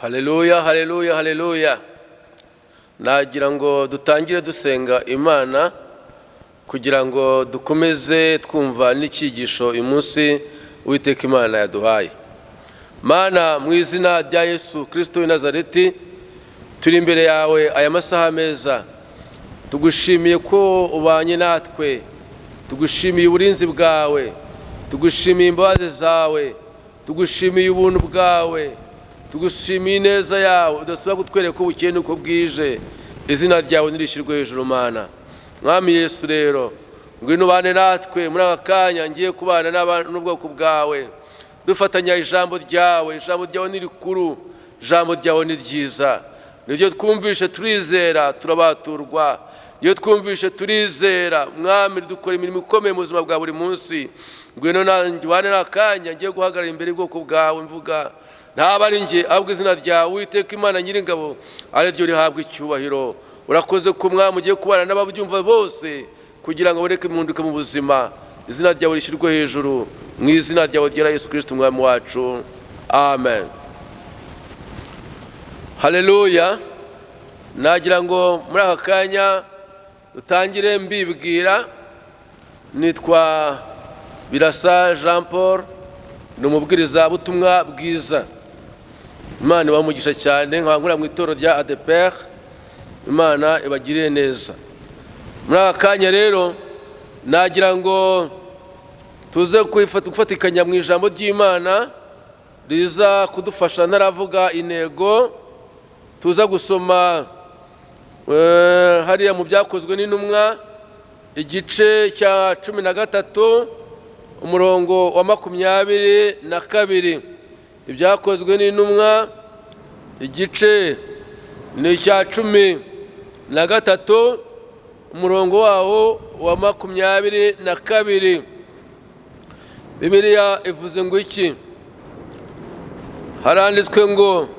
Haleluya, haleluya, haleluya! Nagira ngo dutangire dusenga Imana kugira ngo dukomeze twumva n'icyigisho uyu munsi Uwiteka Imana yaduhaye. Mana, mu izina rya Yesu Kirisito w'i Nazareti, turi imbere yawe aya masaha meza. Tugushimiye ko ubanye natwe, tugushimiye uburinzi bwawe, tugushimiye imbabazi zawe, tugushimiye ubuntu bwawe, tugushimiye ineza yawe udasubira kutwereka ubukene uko bwije. Izina ryawe nirishyirwe hejuru, Mana. Mwami Yesu, rero ngwino ubane natwe muri aka kanya ngiye kubana n'ubwoko bwawe, dufatanya ijambo ryawe. Ijambo ryawe ni rikuru, ijambo ryawe ni ryiza. Niryo twumvishe turizera, turabaturwa. Iyo twumvishe turizera, Mwami, dukora imirimo ikomeye mu buzima bwa buri munsi. Ngwino nanjye ubane n'akanya ngiye guhagarara imbere y'ubwoko bwawe mvuga, ntaba ari njye, ahubwo izina ryawe, Uwiteka Imana Nyiringabo, ari ryo rihabwa icyubahiro. Urakoze ko, Mwami, ugiye kubana n'ababyumva bose kugira ngo bareke impinduka mu buzima. Izina ryawe rishyirwe hejuru, mu izina ryawe ryera Yesu Kirisito Umwami wacu, amen. Haleluya! Nagira ngo muri aka kanya dutangire mbibwira. Nitwa Birasa Jean Paul, ni umubwirizabutumwa bwiza. Imana ibamugisha cyane. Nkaba nkorera mu itorero rya ADEPR. Imana ibagirire neza. Muri aka kanya rero nagira ngo tuze gufatikanya mu ijambo ry'Imana riza kudufasha. Ntaravuga intego, tuza gusoma hariya mu Byakozwe n'Intumwa, igice cya 13, umurongo wa 22. Ibyakozwe n'Intumwa, igice ni icya 13, umurongo wawo wa 22. Bibiliya ivuze ngo iki? Haranditswe ngo: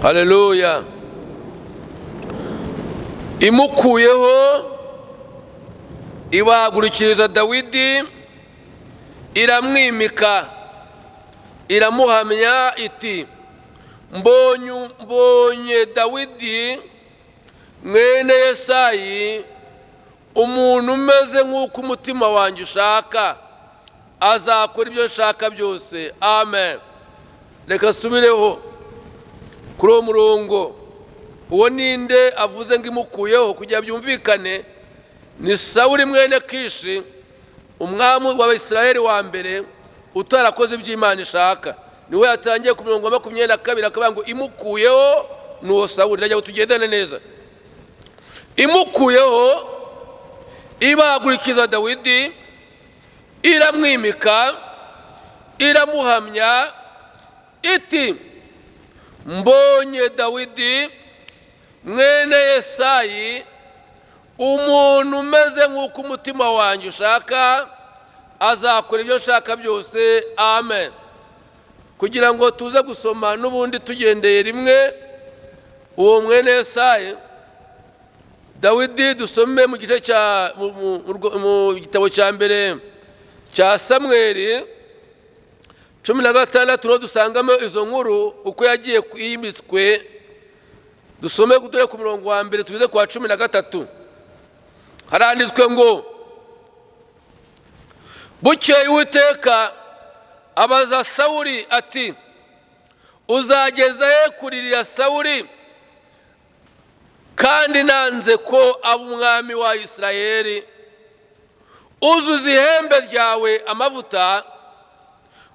haleluya, imukuyeho ibahagurukiriza Dawidi, iramwimika, iramuhamya iti: "Mbonye Dawidi mwene Yesayi, umuntu umeze nk'uko umutima wanjye ushaka, azakora ibyo nshaka byose." Amen. Reka asubireho kuri uwo murongo. Uwo ninde avuze ngo imukuyeho? Kugira byumvikane, ni Sawuri mwene Kishi, umwami w'Abisirayeli wa mbere utarakoze ibyo Imana ishaka. Niwe yatangiye ku mirongo 22, akavuga ngo imukuyeho. Ni uwo Sawuri. Ndagira ngo tugendane neza. Imukuyeho ibahagurikiza Dawidi, iramwimika, iramuhamya iti: "Mbonye Dawidi mwene Yesayi, umuntu umeze nk'uko umutima wanjye ushaka, azakora ibyo nshaka byose." Amen. Kugira ngo tuze gusoma n'ubundi tugendeye rimwe, uwo mwene Yesayi Dawidi, dusome mu gice cya mu gitabo cya mbere cya Samweri 16, niho dusangamo izo nkuru uko yagiye yimitswe. Dusome dore ku murongo wa mbere tugeze ku wa 13. Haranditswe ngo: Bukeye Uwiteka abaza Sawuri ati: "Uzageza he kuririra Sawuri kandi nanze ko aba umwami wa Isirayeli? Uzuza ihembe ryawe amavuta,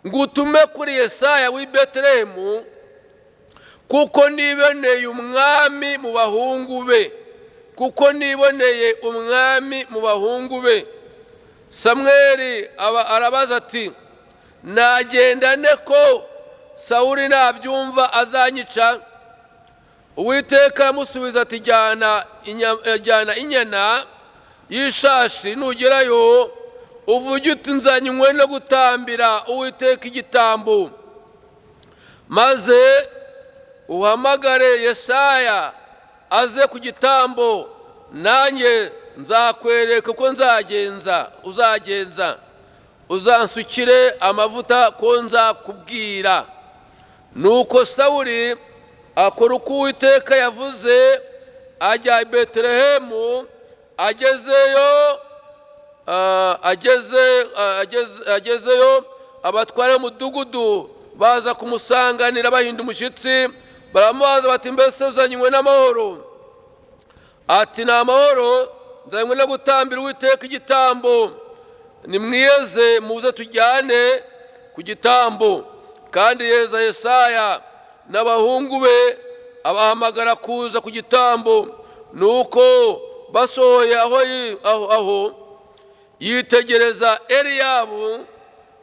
ngo utume kuri Yesaya w'i Betelehemu, kuko niboneye umwami mu bahungu be, kuko niboneye umwami mu bahungu be." Samweli aba arabaza ati: "Nagenda ne ko Sawuli nabyumva azanyica?" Uwiteka aramusubiza ati: "Jyana inyana y'ishashi. Nugerayo uvuge uti: 'Nzanywe no gutambira Uwiteka igitambo,' maze uhamagare Yesaya aze ku gitambo, nanjye nzakwereka uko nzagenza uzagenza." Uzansukire amavuta ko nzakubwira." Nuko Sawuli akora uko Uwiteka yavuze, ajya i Betelehemu. Agezeyo, agezeyo abatware b'umudugudu baza kumusanganira bahinda umushyitsi. Baramubaza bati: "Mbese uzanywe n'amahoro?" Ati: "Ni amahoro, nzanywe no gutambira Uwiteka igitambo. Nimwiyeze muze tujyane ku gitambo." Kandi yeza Yesaya n'abahungu be, abahamagara kuza ku gitambo. Nuko basohoye aho, yitegereza Eliyabu,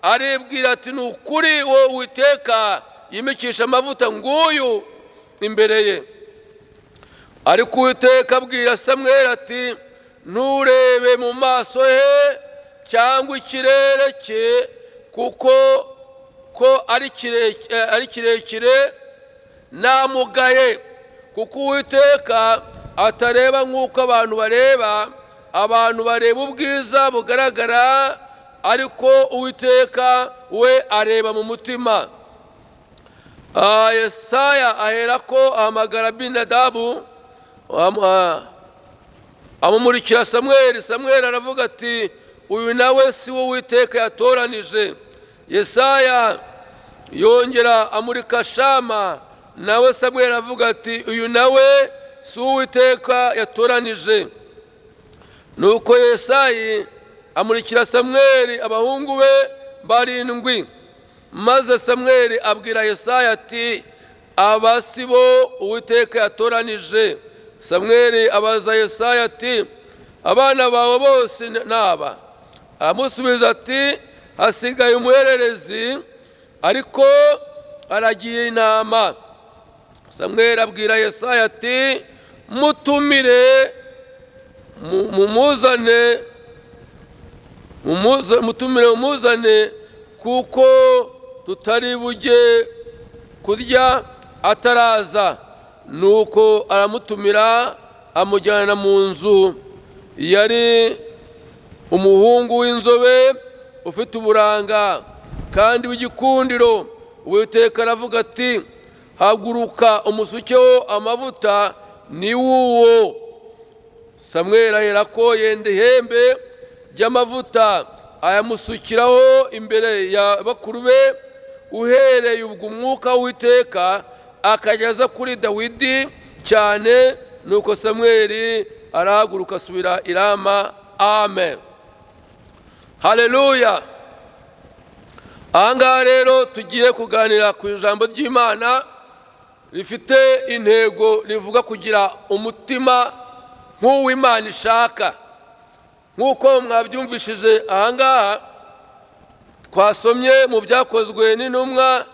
aribwira ati: "Ni ukuri wowe Uwiteka yimikisha amavuta nguyu imbere ye." Ariko Uwiteka abwira Samweli ati: "Nturebe mu maso he cyangwa ikirere cye, kuko ko ari kirekire, namugaye. Kuko Uwiteka atareba nk'uko abantu bareba. Abantu bareba ubwiza bugaragara, ariko Uwiteka we areba mu mutima." Yesaya ahera ko ahamagara Abinadabu, amumurikira Samweli. Samweli aravuga ati: "Uyu nawe si wo Uwiteka yatoranije." Yesaya yongera amurika Shama, nawe Samweli aravuga ati: "Uyu nawe si wo Uwiteka yatoranije." Nuko Yesayi amurikira Samweli abahungu be barindwi. Maze Samweli abwira Yesaya ati: "Aba si bo Uwiteka yatoranije." Samweli abaza Yesaya ati: "Abana bawe bose ni aba?" Aramusubiza ati: "Hasigaye umuhererezi, ariko aragiye intama." Samweli abwira Yesaya ati: "Mutumire mumuzane, mutumire mumuzane, kuko tutari bujye kurya ataraza." Nuko aramutumira, amujyana mu nzu. Yari umuhungu w'inzobe, ufite uburanga kandi w'igikundiro. Uwiteka aravuga ati: "Haguruka umusukeho amavuta, ni wuwo." Samweli aherako yenda ihembe ry'amavuta, ayamusukiraho imbere ya bakuru be. Uhereye ubwo umwuka w'Uwiteka akageza kuri Dawidi cyane. Nuko Samweli arahaguruka, asubira i Rama. Amen, haleluya. Ahangaha rero tugiye kuganira ku ijambo ry'Imana rifite intego rivuga kugira umutima nk'uw'Imana ishaka. Nk'uko mwabyumvishije ahangaha twasomye mu Byakozwe n'Intumwa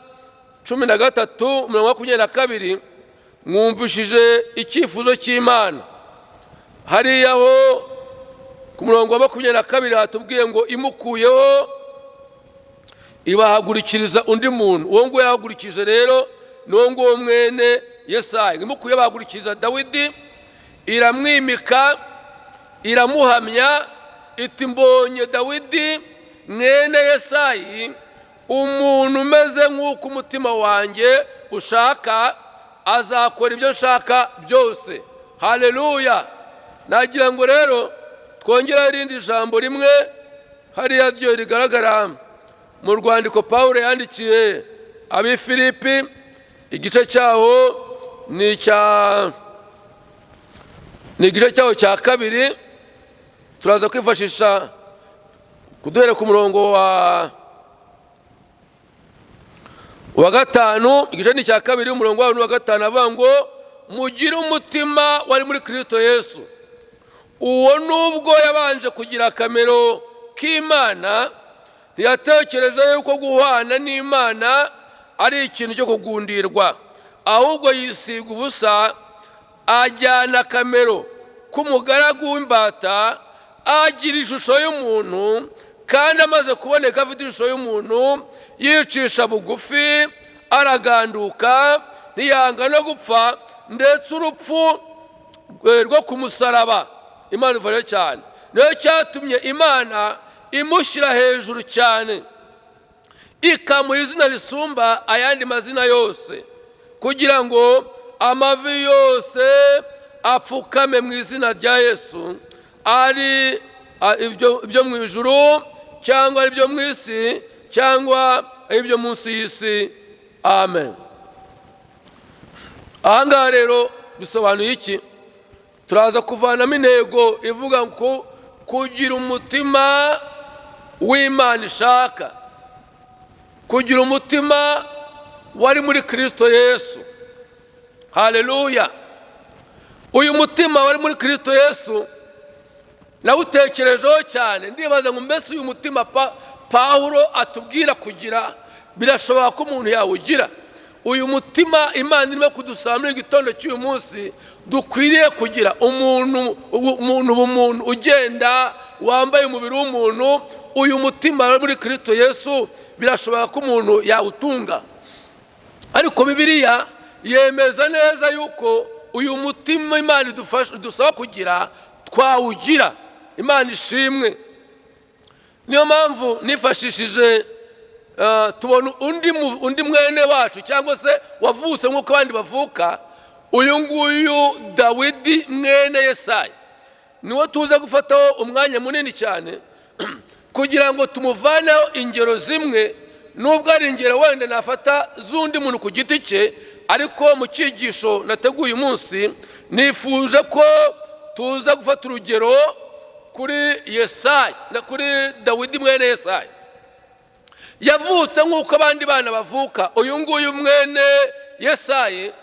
13:22, mwumvishije icyifuzo cy'Imana. Hariya ho ku murongo wa 22 hatubwiye ngo imukuyeho ibahagurikiriza undi muntu. Uwo nguwo yahagurikije rero ni uwo nguwo mwene Yesayi. Imukuyeho bahagurikiriza Dawidi, iramwimika, iramuhamya iti: "Mbonye Dawidi mwene Yesayi, umuntu umeze nk'uko umutima wanjye ushaka, azakora ibyo nshaka byose." Haleluya. Nagira ngo rero twongeraho irindi jambo rimwe hariya ryo rigaragara mu rwandiko Paul yandikiye ab'i Filipi. Igice cyaho ni igice cyaho cya kabiri. Turaza kwifashisha kuduhera ku murongo wa 5. Igice ni icya kabiri, umurongo wawo ni uwa 5. Avuga ngo: "Mugire umutima wari muri Kirisito Yesu. Uwo nubwo yabanje kugira akamero k'Imana, ntiyatekereza yuko guhwana n'Imana ari ikintu cyo kugundirwa, ahubwo yisiga ubusa, ajyana akamero k'umugaragu w'imbata, agira ishusho y'umuntu. Kandi amaze kuboneka afite ishusho y'umuntu, yicisha bugufi, araganduka, ntiyanga no gupfa, ndetse urupfu rwo ku musaraba." Imana ifashe cyane. Niyo cyatumye Imana imushyira hejuru cyane, ikamuha izina risumba ayandi mazina yose, kugira ngo amavi yose apfukame mu izina rya Yesu, ari ibyo mu ijuru cyangwa ari ibyo mu isi cyangwa ari ibyo munsi y'isi. Amen. Ahangaha rero bisobanuye iki? Turaza kuvanamo intego ivuga ngo kugira umutima w'Imana ishaka, kugira umutima wari muri Kirisito Yesu. Haleluya! Uyu mutima wari muri Kirisito Yesu nawutekerejeho cyane, ndibaza ngo mbese uyu mutima Pawulo atubwira kugira, birashoboka ko umuntu yawugira? Uyu mutima Imana irimo kudusaba muri gitondo cy'uyu munsi dukwiriye kugira, umuntu umuntu ubumuntu ugenda wambaye umubiri w'umuntu, uyu mutima wari muri Kirisito Yesu birashoboka ko umuntu yawutunga? Ariko Bibiliya yemeza neza yuko uyu mutima Imana idusaba kugira twawugira. Imana ishimwe. Niyo mpamvu nifashishije tubona undi mwene wacu cyangwa se wavutse nk'uko abandi bavuka, uyu nguyu Dawidi mwene Yesayi, niwo tuza gufataho umwanya munini cyane kugira ngo tumuvaneho ingero zimwe, nubwo ari ingero wenda nafata z'undi muntu ku giti cye, ariko mu cyigisho nateguye uyu munsi nifuje ko tuza gufata urugero kuri Yesayi na kuri Dawidi mwene Yesayi. Yavutse nk'uko abandi bana bavuka. Uyu nguyu mwene Yesayi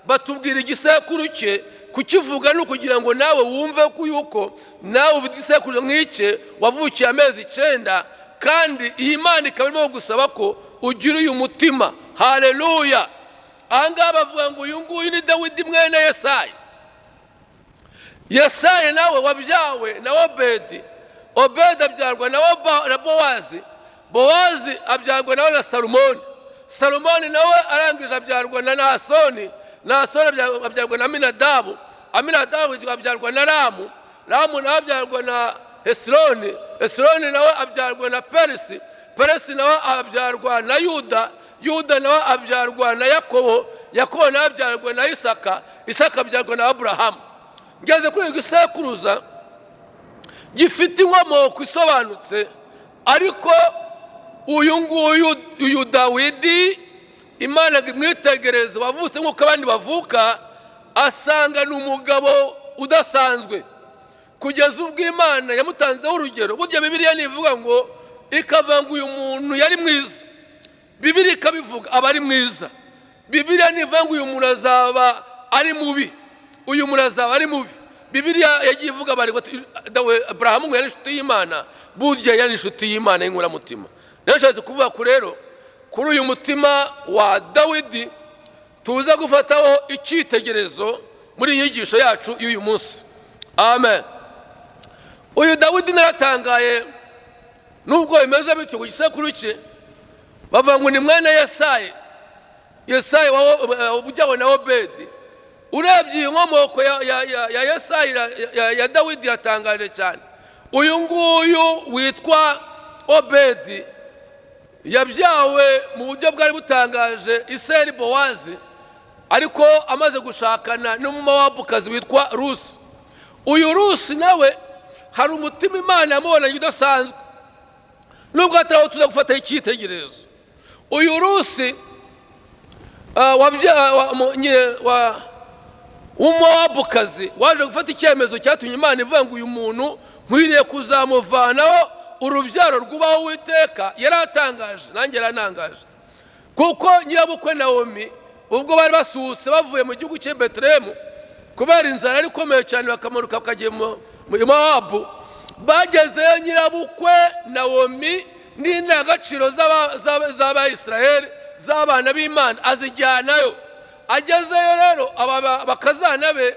batubwira igisekuru cye, kukivuga ni ukugira ngo nawe wumve ko yuko nawe ufite igisekuru nk'icye, wavukiye amezi 9, kandi iyi Mana ikaba irimo gusaba ko ugira uyu mutima. Haleluya! Ahangaha bavuga ngo uyu nguyu ni Dawidi mwene Yesayi. Yesayi nawe wabyawe na Obedi, Obedi abyarwa na Bowazi, Bowazi abyarwa nawe na Salumoni, Salumoni nawe arangije abyarwa na Nahasoni, Nahasoni abyarwa na Aminadabu, Aminadabu abyarwa na Ramu, Ramu nawe abyarwa na Hesironi, Hesironi nawe abyarwa na Peresi, Peresi nawe abyarwa na Yuda, Yuda nawe abyarwa na Yakobo, Yakobo nawe abyarwa na Isaka, Isaka abyarwa na Aburahamu. Ngeze kuri iki gisekuruza gifite inkomoko isobanutse, ariko uyu nguyu, uyu Dawidi, Imana imwitegereza wavutse nk'uko abandi bavuka, asanga ni umugabo udasanzwe, kugeza ubwo Imana yamutanzeho urugero. Burya Bibiliya ntivuga ngo ikavuga ngo uyu muntu yari mwiza, Bibiliya ikabivuga aba ari mwiza. Bibiliya ntivuga ngo uyu muntu azaba ari mubi, uyu muntu azaba ari mubi. Bibiliya yagiye ivuga bari Aburahamu ngo yari inshuti y'Imana, burya yari inshuti y'Imana y'inkoramutima. Rero nshatse kuvuga ko rero kuri uyu mutima wa Dawidi tuza gufataho icyitegererezo muri iyi nyigisho yacu y'uyu munsi. Amen. Uyu Dawidi naratangaye, nubwo bimeze bityo ku gisekuru cye bavuga ngo ni mwene Yesayi, Yesayi ujyawe na Obedi. Urebye iyi nkomoko ya Yesayi ya Dawidi yatangaje cyane. Uyu nguyu witwa Obedi yabyawe mu buryo bwari butangaje, Iseri Bowazi, ariko amaze gushakana n'Umumowabukazi witwa Rusi. Uyu Rusi nawe hari umutima Imana yamubonanye udasanzwe, nubwo atari aho tuza gufataho icyitegererezo. Uyu Rusi w'Umumowabukazi waje gufata icyemezo cyatumye Imana ivuga ngo uyu muntu nkwiriye kuzamuvanaho urubyaro rwubaho Uwiteka, yaratangaje, nanjye yarantangaje, kuko nyirabukwe Nawomi ubwo bari basuhutse bavuye mu gihugu cy'i Betelehemu kubera inzara yari ikomeye cyane, bakamanuka bakajya mu Mowabu, bagezeyo nyirabukwe Nawomi n'indangagaciro z'Abayisiraheli z'abana b'Imana azijyanayo. Agezeyo rero aba bakazana be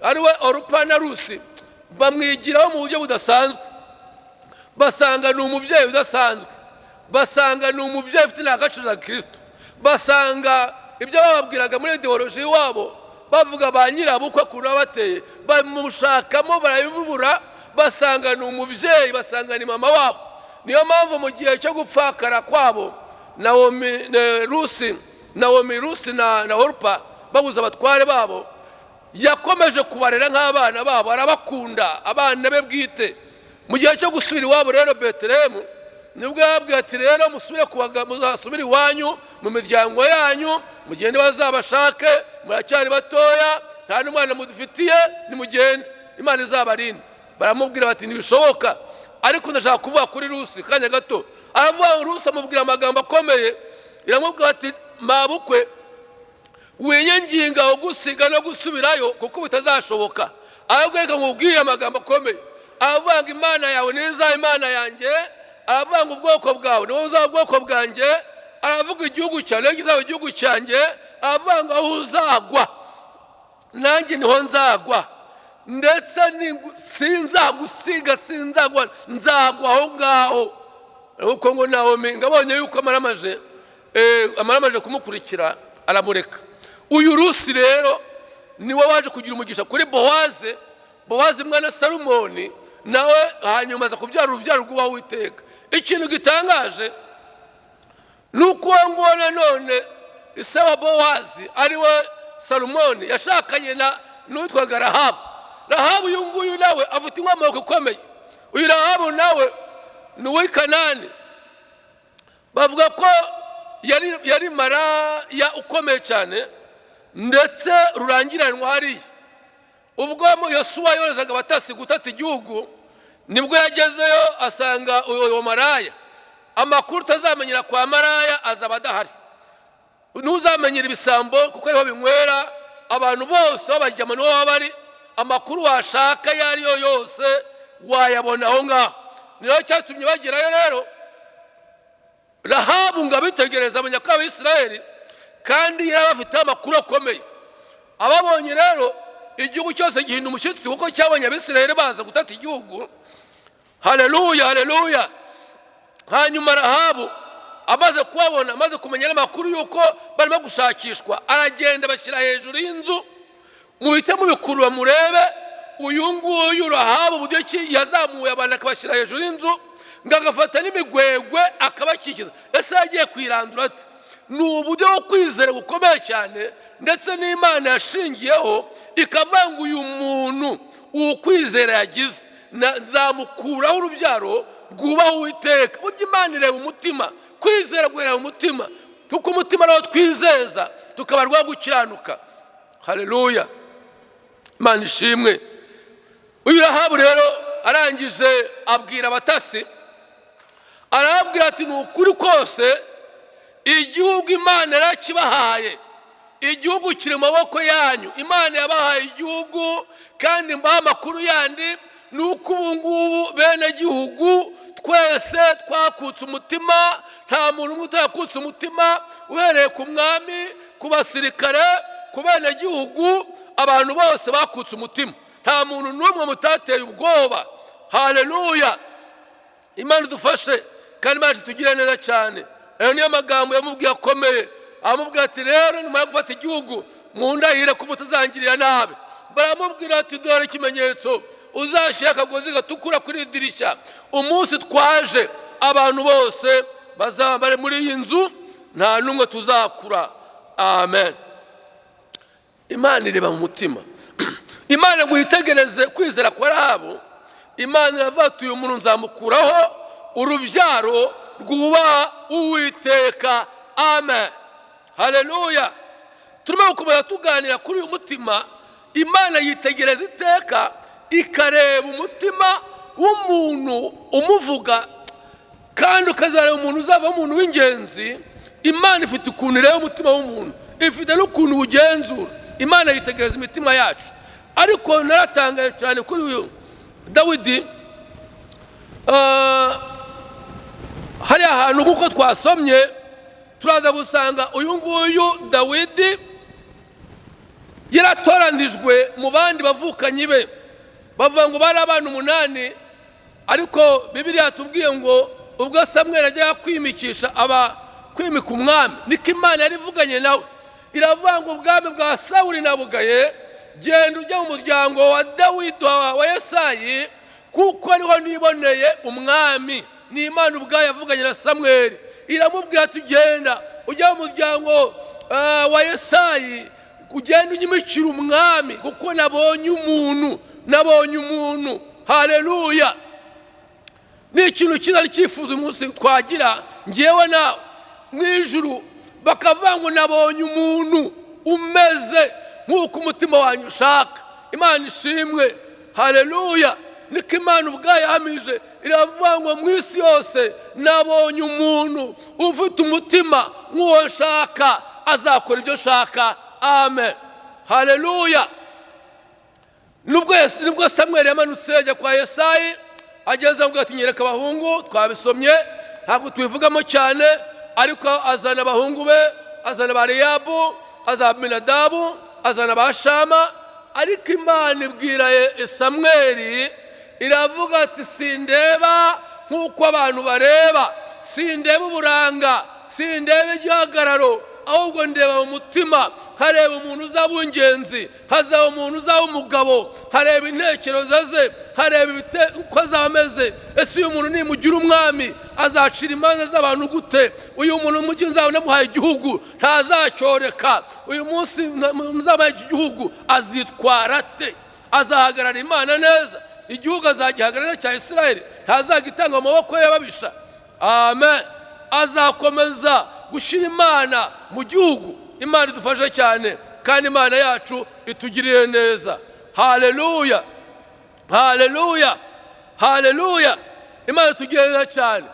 ariwe Orupa na Rusi bamwigiraho mu buryo budasanzwe, basanga ni umubyeyi udasanzwe, basanga ni umubyeyi ufite indangagaciro za Kristo, basanga ibyo bababwiraga muri ideoloji wabo bavuga ba nyirabukwe ukuntu baba bateye, bamushakamo barabibura, basanga ni umubyeyi, basanga ni mama wabo. Niyo mpamvu mu gihe cyo gupfakara kwabo, Nawomi, Rusi, Nawomi, Rusi na Orupa babuze abatware babo, yakomeje kubarera nk'abana babo, arabakunda, abana be bwite. Mu gihe cyo gusubira iwabo rero Betelehemu, nibwo yababwiye ati: "Rero musubire muzasubire iwanyu mu miryango yanyu, mugende bazabashake, muracyari batoya, nta n'umwana mudufitiye, nimugende, Imana izabarinde." Baramubwira bati: "Ntibishoboka." Ariko ndashaka kuvuga kuri Rusi kanya gato. Aravuga, Rusi amubwira amagambo akomeye, iramubwira ati: "Mabukwe, winginga ugusiga no gusubirayo kuko bitazashoboka. Ahubwo reka nkubwire amagambo akomeye." Aravuga ngo: "Imana yawe niza Imana yanjye." Aravuga ngo: "Ubwoko bwawe niwo uzaba ubwoko bwanjye." Aravuga: "Igihugu cyawe niyo kizaba igihugu cyanjye." Aravuga ngo: "Aho uzagwa nanjye niho nzagwa, ndetse sinzagusiga, sinzagwa, nzagwa aho ngaho." Kuko ngo Nawomi ngo abonye yuko amaramaje kumukurikira, aramureka. Uyu Rusi rero niwe waje kugira umugisha kuri Bowaze, Bowaze mwana Salumoni, nawe hanyuma aza kubyara urubyaro rw'uwawe Uwiteka. Ikintu gitangaje ni uko uwo nguwo nanone ise wa Bowazi, ari we Salumoni, yashakanye na n'uwitwaga Rahabu. Rahabu uyu nguyu nawe afite inkomoko ikomeye. Uyu Rahabu nawe ni uw'i Kanani. Bavuga ko yari maraya ukomeye cyane, ndetse rurangiranwa hariya. Ubwo Yosuwa yoherezaga abatasi gutata igihugu, nibwo yagezeyo asanga uwo maraya. Amakuru utazamenyera kwa maraya azaba adahari, ntuzamenyera ibisambo kuko ariho binywera. Abantu bose babajyama niho baba bari. Amakuru washaka ayo ari yo yose wayabona aho ngaho. Niyo cyatumye bagerayo rero. Rahabu ngo abitegereza, amenya ko Abisirayeli kandi yari abafiteho amakuru akomeye. Ababonye rero, igihugu cyose gihinda umushyitsi kuko cyabonye Abisirayeli baza gutata igihugu. Haleluya, haleluya! Hanyuma Rahabu amaze kubabona, amaze kumenya n'amakuru y'uko barimo gushakishwa, aragenda bashyira hejuru y'inzu. Muhite mubikurura murebe uyu nguyu Rahabu, uburyo ki yazamuye abantu akabashyira hejuru y'inzu, ngo agafata n'imigwegwe akabakikiza. Ese yagiye kwirandura ate? Ni uburyo bwo kwizera bukomeye cyane, ndetse n'Imana yashingiyeho ikavuga ngo: "Uyu muntu ukwizera yagize, nzamukuraho urubyaro rwubaha Uwiteka." Burya Imana ireba umutima. Kwizera guhera mu mutima, kuko umutima nawo twizeza tukaba rwa gukiranuka. Haleluya, Imana ishimwe! Uyu Rahabu rero arangije abwira abatasi, arababwira ati: "Ni ukuri kose igihugu Imana yarakibahaye, igihugu kiri mu maboko yanyu. Imana yabahaye igihugu." Kandi mbaha amakuru yandi ni uko ubu ngubu bene gihugu twese twakutse umutima, nta muntu umwe utarakutse umutima, uhereye ku mwami, ku basirikare, ku bene gihugu, abantu bose bakutse umutima, nta muntu n'umwe mutateye ubwoba. Haleluya, Imana idufashe kandi Imana itugire neza cyane. Ayo niyo magambo yamubwiye akomeye. Amubwira ati: "Rero nyuma yo gufata igihugu, mundahire ko mutazangirira nabi." Baramubwira ati: "Dore ikimenyetso, uzashyira akagozi gatukura kuri iri dirishya. Umunsi twaje, abantu bose bazaba bari muri iyi nzu, nta n'umwe tuzakura." Amen. Imana ireba mu mutima. Imana ngo yitegereze kwizera kwa Rahabu, Imana iravuga ati: "Uyu muntu nzamukuraho urubyaro rwubaha Uwiteka." Amen, haleluya! Turimo gukomeza tuganira kuri uyu mutima. Imana yitegereza iteka, ikareba umutima w'umuntu umuvuga, kandi ukazareba umuntu uzava umuntu w'ingenzi. Imana ifite ukuntu ireba umutima w'umuntu, ifite n'ukuntu uwugenzura. Imana yitegereza imitima yacu. Ariko naratangaye cyane kuri uyu Dawidi. Hariya hantu nk'uko twasomye, turaza gusanga uyu nguyu Dawidi yaratoranijwe mu bandi bavukanyi be. Bavuga ngo bari abana 8, ariko Bibiliya yatubwiye ngo ubwo Samweli ajyaga kwimikisha aba kwimika umwami, niko Imana yari ivuganye nawe, iravuga ngo: "Ubwami bwa Sawuli nabugaye, genda ujya mu muryango wa Dawidi, wa Yesayi, kuko ariho niboneye umwami." Ni Imana ubwayo yavuganye na Samweli, iramubwira ati: "Genda ujya mu muryango wa Yesayi, ugenda unyimikira umwami, kuko nabonye umuntu, nabonye umuntu." Haleluya! Ni ikintu cyiza cyifuza umunsi twagira ngewe nawe mu ijuru, bakavuga ngo: "Nabonye umuntu umeze nk'uko umutima wanyu ushaka." Imana ishimwe, haleluya! Niko Imana ubwayo yahamije, iravuga ngo: "Mu isi yose nabonye umuntu ufite umutima nk'uwo nshaka, azakora ibyo nshaka." Amen, haleluya! Nubwo Samweli yamanutse ajya kwa Yesayi, ageze avuga ati: "Nyereka abahungu." Twabisomye, ntabwo tubivugamo cyane, ariko azana abahungu be, azana ba Eliyabu, azana Abinadabu, azana ba Shama. Ariko Imana ibwira Samweli, iravuga ati: "Sindeba nk'uko abantu bareba, sindeba uburanga, sindeba igihagararo, ahubwo ndeba mu mutima, nkareba umuntu uzaba uw'ingenzi, nkazaba umuntu uzaba umugabo, nkareba intekerezo ze, nkareba uko azaba ameze. Ese uyu muntu nimugira umwami azacira imanza z'abantu gute? Uyu muntu mujyi nzaba namuhaye igihugu ntazacyoreka? Uyu munsi muzabaye iki gihugu azitwara ate? Azahagarara Imana neza? Igihugu azagihagarara cya Israel? Ntazagitanga mu maboko y'ababisha?" Amen. Azakomeza gushyira Imana mu gihugu. Imana idufashe cyane, kandi Imana yacu itugirire neza. Haleluya, haleluya, haleluya! Imana itugirire neza cyane.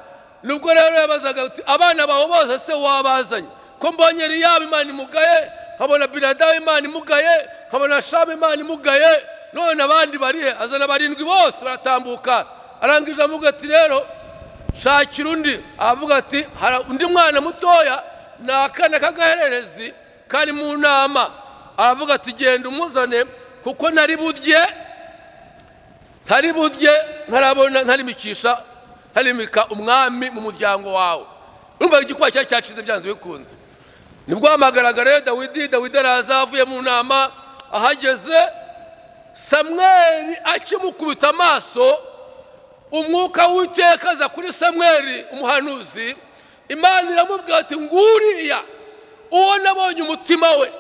Nubwo rero yabazaga ati: "Abana bawe bose se wabazanye? Ko mbonye Eliyabu Imana imugaye, nkabona Binadamu Imana imugaye, nkabona Shama Imana imugaye, none abandi barihe?" Azana barindwi, bose baratambuka. Arangije amuga ati: "Rero shakira undi." Aravuga ati: "Hari undi mwana mutoya, ni akana k'agahererezi kari mu nama." Aravuga ati: "Genda umuzane, kuko ntari burye, ntari burye ntarabona ntarimikisha, ntarimika umwami mu muryango wawe." Urumva igikuba cyari cyacitse byanze bikunze. Nibwo hamagaraga rero Dawidi. Dawidi araza avuye mu nama. Ahageze, Samweli akimukubita amaso, umwuka w'Uwiteka aza kuri Samweli umuhanuzi. Imana iramubwira ati: "Nguriya uwo nabonye umutima we,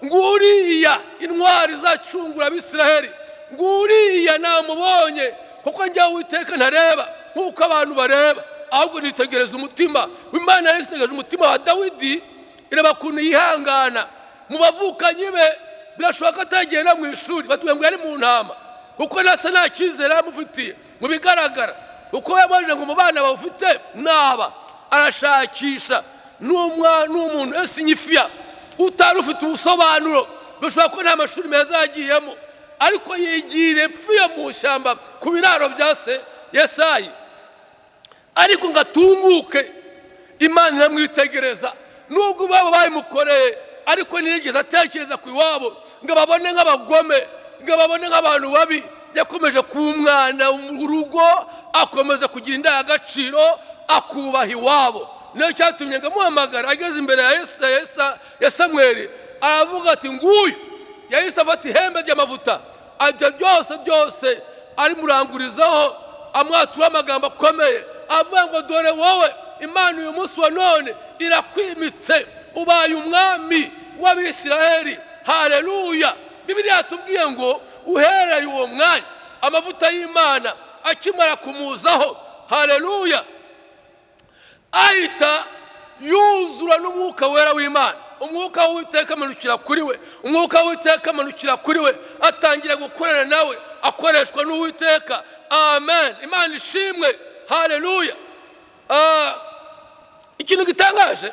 nguriya intwari izacungura Abisiraheli, nguriya namubonye, kuko njyewe Uwiteka ntareba nk'uko abantu bareba, ahubwo nitegereza umutima." Imana yari yitegereje umutima wa Dawidi, ireba ukuntu yihangana mu bavukanyi be. Birashoboka ko atagenda mu ishuri, batubwira ngo yari mu ntama, kuko nasa nta cyizere yamufitiye mu bigaragara, kuko yabajije ngo: "Mu bana bawufite naba?" Arashakisha n'umuntu esinyifiya utari ufite ubusobanuro. Bishobora ko nta mashuri meza yagiyemo, ariko yigira epfuye mu ishyamba ku biraro bya se Yesayi, ariko ngo atunguke. Imana iramwitegereza. Nubwo baba babimukoreye, ariko ntiyigeze atekereza ku iwabo ngo babone nk'abagome, ngo babone nk'abantu babi. Yakomeje kuba umwana mu rugo, akomeza kugira indangagaciro, akubaha iwabo. Niyo cyatumye ngo amuhamagara. Ageze imbere ya Samweli, aravuga ati: "Nguyu." Yahise afata ihembe ry'amavuta, ajya byose byose arimurangurizaho, amwatura amagambo akomeye, avuga ngo: "Dore wowe, Imana uyu munsi wa none irakwimitse, ubaye umwami w'Abisiraheli." Haleluya! Bibiliya yatubwiye ngo uhereye uwo mwanya, amavuta y'Imana akimara kumuzaho, haleluya, ahita yuzura n'Umwuka Wera w'Imana. Umwuka w'Uwiteka amanukira kuri we, umwuka w'Uwiteka amanukira kuri we, atangira gukorana nawe, akoreshwa n'Uwiteka. Amen, Imana ishimwe, haleluya! Ikintu gitangaje,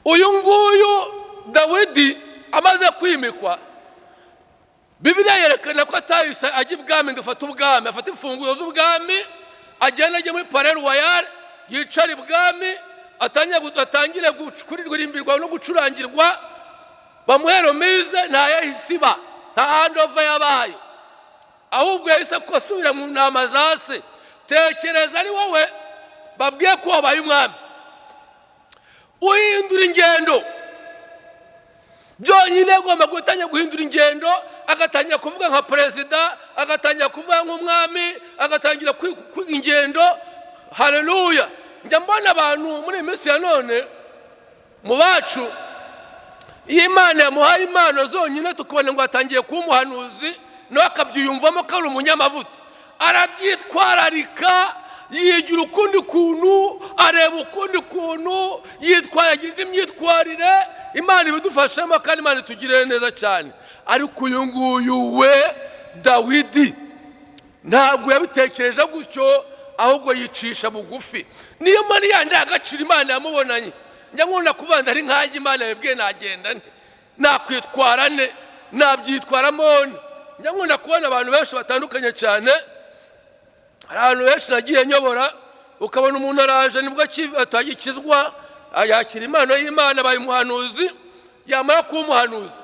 uyu nguyu Dawidi amaze kwimikwa, Bibiliya yerekana ko atahise ajya ibwami ngo afate ubwami, afate imfunguzo z'ubwami, agenda ajye muri Palais Royal, yicara ibwami, atangire kuririmbirwa no gucurangirwa, bamuhe remise. Ntayahise iba, nta handover yabaye, ahubwo yahise asubira mu ntama za se. Tekereza ari wowe babwiye ko wabaye umwami, uhindura ingendo. Byonyine agomba gutangira guhindura ingendo, agatangira kuvuga nka perezida, agatangira kuvuga nk'umwami, agatangira kwiga ingendo. Haleluya! Njya mbona abantu muri iyi minsi ya none mu bacu, iyo Imana yamuhaye impano zonyine, tukabona ngo atangiye kuba umuhanuzi, nawe akabyiyumvamo ko ari umunyamavuta, arabyitwararika, yigira ukundi kuntu, areba ukundi kuntu yitwaye, agira indi myitwarire. Imana ibidufashemo kandi Imana itugirire neza cyane. Ariko uyu nguyu we Dawidi ntabwo yabitekereje gutyo, ahubwo yicisha bugufi. Niyo mari yandi agaciro Imana yamubonanye. Njya nkunda kuvuga, ari nkanjye Imana yabibwiye, nagenda nte? Nakwitwara ne? Nabyitwaramo nte? Njya nkunda kubona abantu benshi batandukanye cyane. Hari ahantu henshi nagiye nyobora, ukabona umuntu araje nibwo atagikizwa, yakira impano y'Imana, abaye umuhanuzi. Yamara kuba umuhanuzi,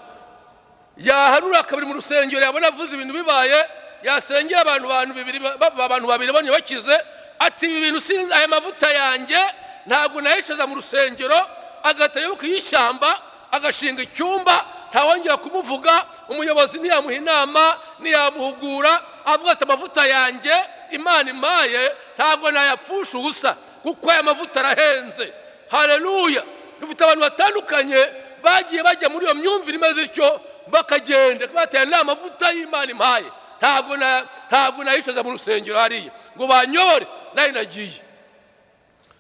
yahanura kabiri mu rusengero, yabona avuze ibintu bibaye, yasengera abantu bibiri, abantu babiri bonye bakize, ati: "Ibi bintu sinzi, aya mavuta yanjye ntabwo nayicaza mu rusengero." Agahita ayoboka iy'ishyamba, agashinga icyumba, ntawongera kumuvuga. Umuyobozi ntiyamuha inama, ntiyamuhugura. Avuga ati: "Amavuta yanjye Imana impaye ntabwo nayapfusha ubusa, kuko aya mavuta arahenze." Haleluya! Dufite abantu batandukanye bagiye bajya muri iyo myumvire imeze ityo, bakagenda bateye: "Ni amavuta y'Imana impaye, ntabwo nayicaza mu rusengero hariya ngo banyobore, nayo nagiye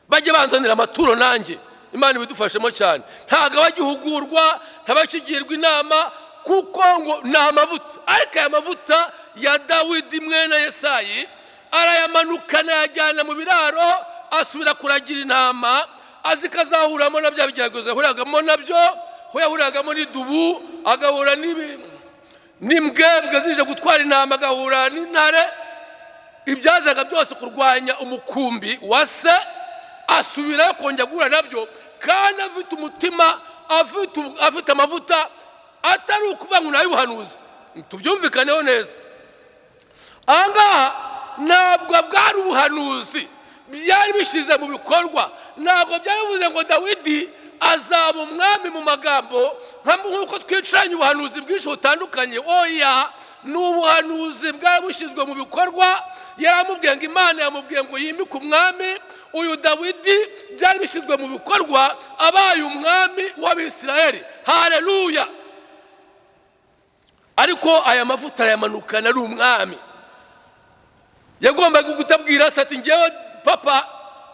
bajye banzanira amaturo nanjye." Imana ibidufashemo cyane. Ntabwo abagihugurwa, ntabakigirwa inama, kuko ngo ni amavuta. Ariko aya mavuta ya Dawidi mwene Yesayi arayamanukana, ayajyana mu biraro, asubira kuragira intama, azi ko azahuramo na bya bigeragezo yahuragamo nabyo, aho yahuragamo n'idubu, agahura n'imbwebwe zije gutwara intama, agahura n'intare, ibyazaga byose kurwanya umukumbi wa se. Asubirayo kongera guhura nabyo, kandi afite umutima, afite amavuta, atari ukuvuga ngo ni ay'ubuhanuzi. Tubyumvikaneho neza aha ngaha, ntabwo bwari ubuhanuzi, byari bishyize mu bikorwa. Ntabwo byari bivuze ngo Dawidi azaba umwami mu magambo, nk'uko twicaranye ubuhanuzi bwinshi butandukanye. Oya, ni ubuhanuzi bwari bushyizwe mu bikorwa. Yaramubwiye ngo Imana yamubwiye ngo yimike umwami uyu Dawidi. Byari bishyizwe mu bikorwa, abaye umwami w'Abisirayeli. Haleluya! Ariko aya mavuta arayamanukana ari umwami. Yagombaga kutabwira se ati: "Ngewe papa,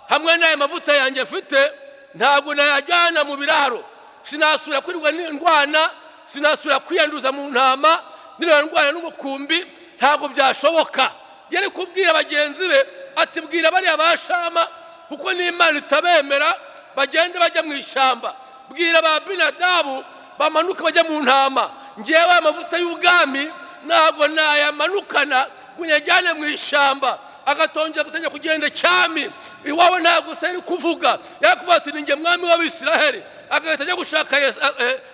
hamwe n'aya mavuta yanjye mfite, ntabwo nayajyana mu biraro. Sinasubira kwirirwa ndwana, sinasubira kwiyanduza mu ntama, niriwe ndwana n'umukumbi, ntabwo byashoboka." Yari kubwira bagenzi be ati: "Bwira bariya bashama, kuko n'Imana itabemera, bagende bajya mu ishyamba. Bwira ba Binadabu bamanuka bajya mu ntama. Ngewe amavuta y'ubwami ntabwo nayamanukana ngo nyajyane mu ishyamba." Agatongera agatangira kugenda cyami iwabo. Ntabwo se yari kuvuga, yari kuvuga ati: "Ni njye mwami w'Abisiraheli." Agahita ajya gushaka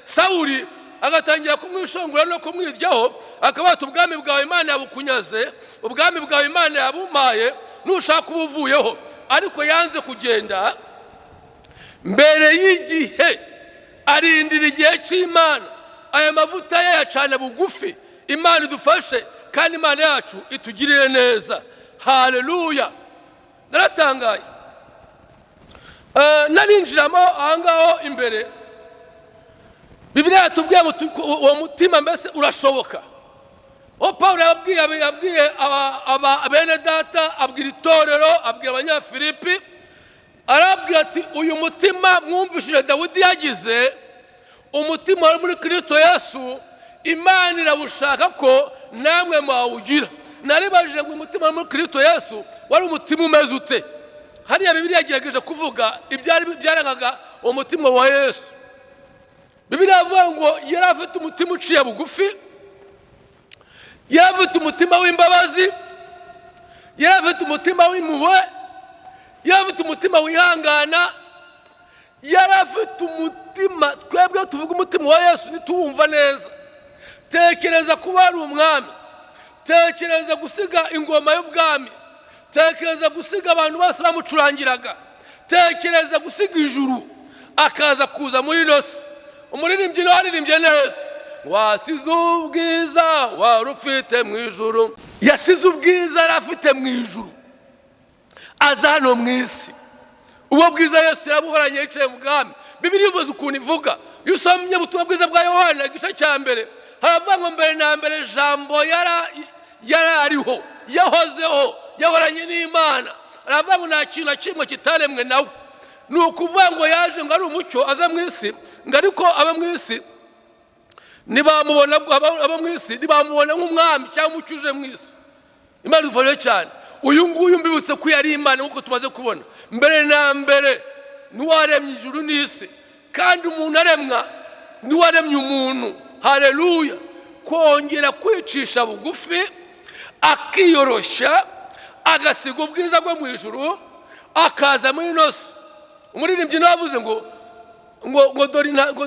Sawuli, agatangira kumwishongora no kumwiryaho, akaba ati: "Ubwami bwawe Imana yabukunyaze, ubwami bwawe Imana yabumpaye, nushaka uba uvuyeho." Ariko yanze kugenda mbere y'igihe, arindira igihe cy'Imana, aya mavuta ye yacana bugufi. Imana idufashe kandi Imana yacu itugirire neza. Haleluya! Naratangaye. Narinjiramo aha ngaho imbere, Bibiliya yatubwiye ngo uwo mutima mbese urashoboka. Uwo Paul yabwiye bene data, abwira itorero, abwira Abanyafilipi, arabwira ati: "Uyu mutima mwumvishije Dawidi yagize, umutima wari muri Kirisito Yesu, Imana irawushaka ko namwe mwawugira." Naribajije ngo umutima wari muri Kirisito Yesu wari umutima umeze ute? Hariya Bibiliya yagerageje kuvuga ibyari byarangaga umutima wa Yesu. Bibiliya avuga ngo yari afite umutima uciye bugufi, yari afite umutima w'imbabazi, yari afite umutima w'impuhwe, yari afite umutima wihangana, yari afite umutima. Twebwe tuvuga umutima wa Yesu ntituwumva neza. Tekereza kuba ari umwami, tekereza gusiga ingoma y'ubwami, tekereza gusiga abantu bose bamucurangiraga, tekereza gusiga ijuru akaza kuza muri ino si. Umuririmbyi nawe aririmbye neza: "Wasize ubwiza wari ufite mu ijuru." Yasize ubwiza yari afite mu ijuru. Aza hano mu isi, ubwo bwiza Yesu yabuhoranye yicaye mu bwami. Bibiliya ivuze ukuntu ivuga. Iyo usomye ubutumwa bwiza bwa Yohana igice cya 1, haravuga ngo mbere na mbere Jambo yari ariho, yahozeho, yahoranye n'Imana. Aravuga ngo nta kintu na kimwe kitaremwe nawe. Ni ukuvuga ngo yaje ngo ari umucyo, aza mu isi, ngo ariko aba mu isi ntibamubona, aba mu isi ntibamubona nk'umwami cyangwa umucyo uje mu isi. Imana idufashe cyane. Uyu nguyu mbibutse ko yari Imana, nk'uko tumaze kubona mbere na mbere niwaremye ijuru n'isi, kandi umuntu aremwa niwaremye umuntu. Haleluya! Kongera kwicisha bugufi, akiyoroshya, agasiga ubwiza bwo mu ijuru, akaza muri ino si. Umuririmbyi nawe avuze ngo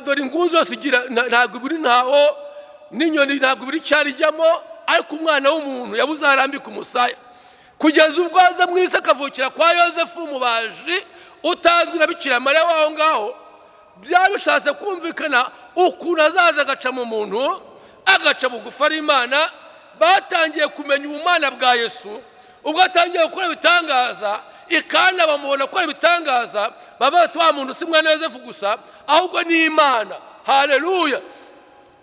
dore ingunzu yose igira ntabwo iburi ntaho, n'inyoni ntabwo iburi icyari ijyamo, ariko umwana w'umuntu yabuze aho arambika umusaya. Kugeza ubwo aza mu isi akavukira kwa Yosefu umubaji utazwi na Bikira Mariya w'aho ngaho, byaba bishatse kumvikana ukuntu azaza agaca mu muntu, agaca bugufi ari Imana. Batangiye kumenya ubumana bwa Yesu ubwo atangiye gukora ibitangaza. Ikana bamubona gukora ibitangaza, baba bati: "Wa muntu si mwana Yosefu gusa, ahubwo ni Imana." Haleluya!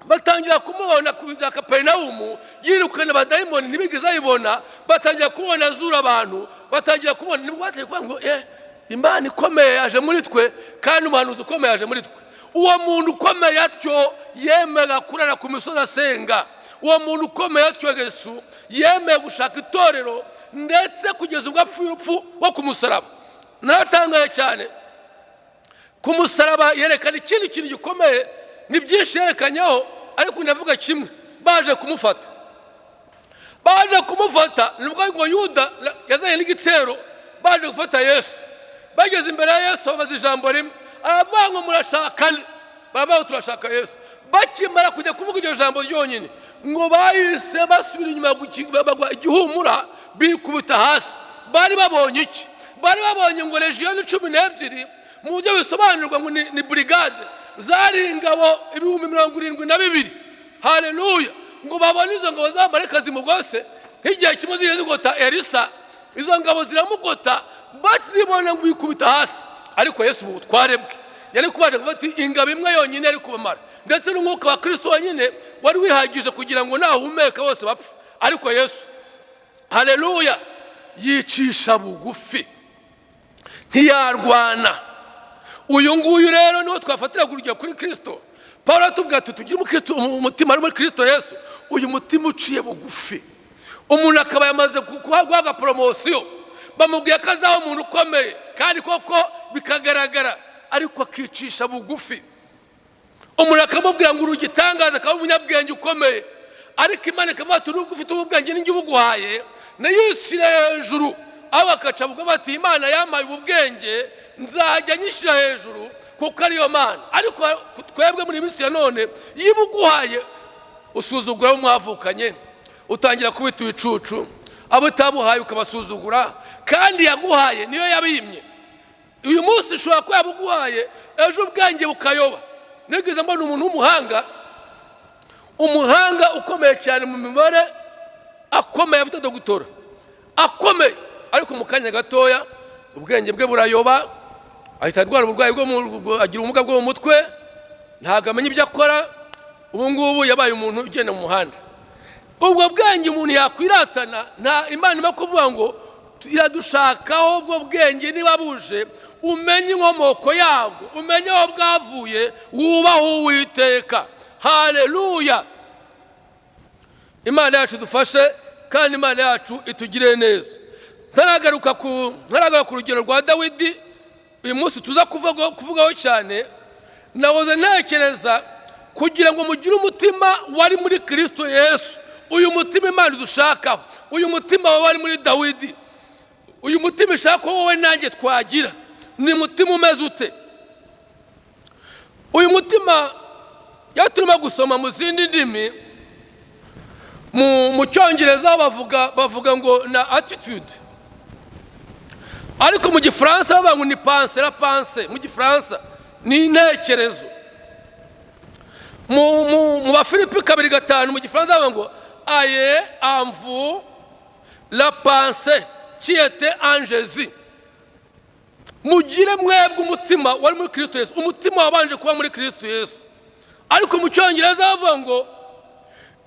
Batangira kumubona ku bya Kaperinawumu yirukana abadayimoni, ntibigeze bayibona. Batangira kumubona azura abantu, batangira kumubona, nibwo batangiye kuvuga ngo Imana ikomeye yaje muri twe, kandi umuhanuzi ukomeye yaje muri twe. Uwo muntu ukomeye atyo yemera kurara ku misozi asenga. Uwo muntu ukomeye atyo Yesu yemeye gushaka itorero, ndetse kugeza ubwo apfuye urupfu wo ku musaraba. Naratangaye cyane. Ku musaraba yerekana ikindi kintu gikomeye. Ni byinshi yerekanyeho, ariko ndavuga kimwe. Baje kumufata, nibwo ngo Yuda yazanye n'igitero. Baje gufata Yesu, bageze imbere ya Yesu babaza ijambo rimwe. Aravuga ngo: "Murashaka nde?" Baravuga ngo: "Turashaka Yesu." Bakimara kujya kuvuga iryo jambo ryonyine, ngo bahise basubira inyuma, bagwa igihumura, bikubita hasi. Bari babonye iki? Bari babonye ngo légio 12, mu buryo bisobanurwa ngo ni burigade, zari ingabo 72,000. Haleluya! Ngo babone izo ngabo z'abamarayika zimugose, nk'igihe kimwe zigeze zigota Elisa, izo ngabo ziramugota. Bazibona ngo bikubita hasi. Ariko Yesu mu butware bwe yari kubasha kuvuga ati ingabo imwe yonyine yari kubamara, ndetse n'umwuka wa Kirisito wenyine wari wihagije kugira ngo nahumeka bose bapfe. Ariko Yesu, haleluya, yicisha bugufi, ntiyarwana. Uyu nguyu rero niwo twafatira urugero kuri Kirisito. Paul atubwira ati: "Tugire umutima ari muri Kirisito Yesu." Uyu mutima uciye bugufi, umuntu akaba yamaze guhabwa promotion, bamubwiye ko azaba umuntu ukomeye, kandi koko bikagaragara, ariko akicisha bugufi. Umuntu akamubwira ngo uri igitangaza, akaba umunyabwenge ukomeye, ariko Imana ikavuga ati: "Nubwo ufite ubwenge n'injye ubuguhaye," nayishyire hejuru. Aho bakaca bugufi bati: "Imana yampaye ubu bwenge, nzajya nyishyira hejuru kuko ariyo Mana." Ariko twebwe muri minsi ya none, iyo ibuguhaye usuzugura abo mwavukanye, utangira kubita ibicucu, abo itabuhaye ukabasuzugura, kandi yaguhaye niyo yabimye. Uyu munsi ushobora kuba yabuguhaye, ejo ubwenge bukayoba. Nigeze mbona umuntu w'umuhanga, umuhanga ukomeye cyane mu mibare, akomeye, afite doctorat, akomeye, ariko mu kanya gatoya ubwenge bwe burayoba, ahita arwara uburwayi bwo agira ubumuga bwo mu mutwe, ntabwo amenya ibyo akora. Ubu ngubu yabaye umuntu ugenda mu muhanda. Ubwo bwenge umuntu yakwiratana, nta Imana irimo kuvuga ngo iradushakaho ubwo bwenge. Niba buje, umenye inkomoko yabwo, umenye aho bwavuye, wubahe Uwiteka. Haleluya! Imana yacu idufashe, kandi Imana yacu itugire neza. Ntaragaruka ku rugero rwa Dawidi uyu munsi tuza kuvugaho cyane, nahoze ntekereza kugira ngo mugire umutima wari muri Kirisito Yesu. Uyu mutima Imana idushakaho, uyu mutima wari muri Dawidi, uyu mutima ishaka ko wowe nanjye twagira, ni umutima umeze ute? Uyu mutima, iyo turimo gusoma mu zindi ndimi, mu Cyongereza bavuga ngo na attitude, ariko mu Gifaransa bavuga ngo ni pensée, la pensée mu Gifaransa ni intekerezo. Mu Bafilipi 2:5, mu Gifaransa bavuga ngo: "Ayez en vous la pensée." qui était en Jésus. Mugire mwebwe umutima wari muri Kristo Yesu, umutima wabanje kuba muri Kristo Yesu. Ariko mu Cyongereza bavuga ngo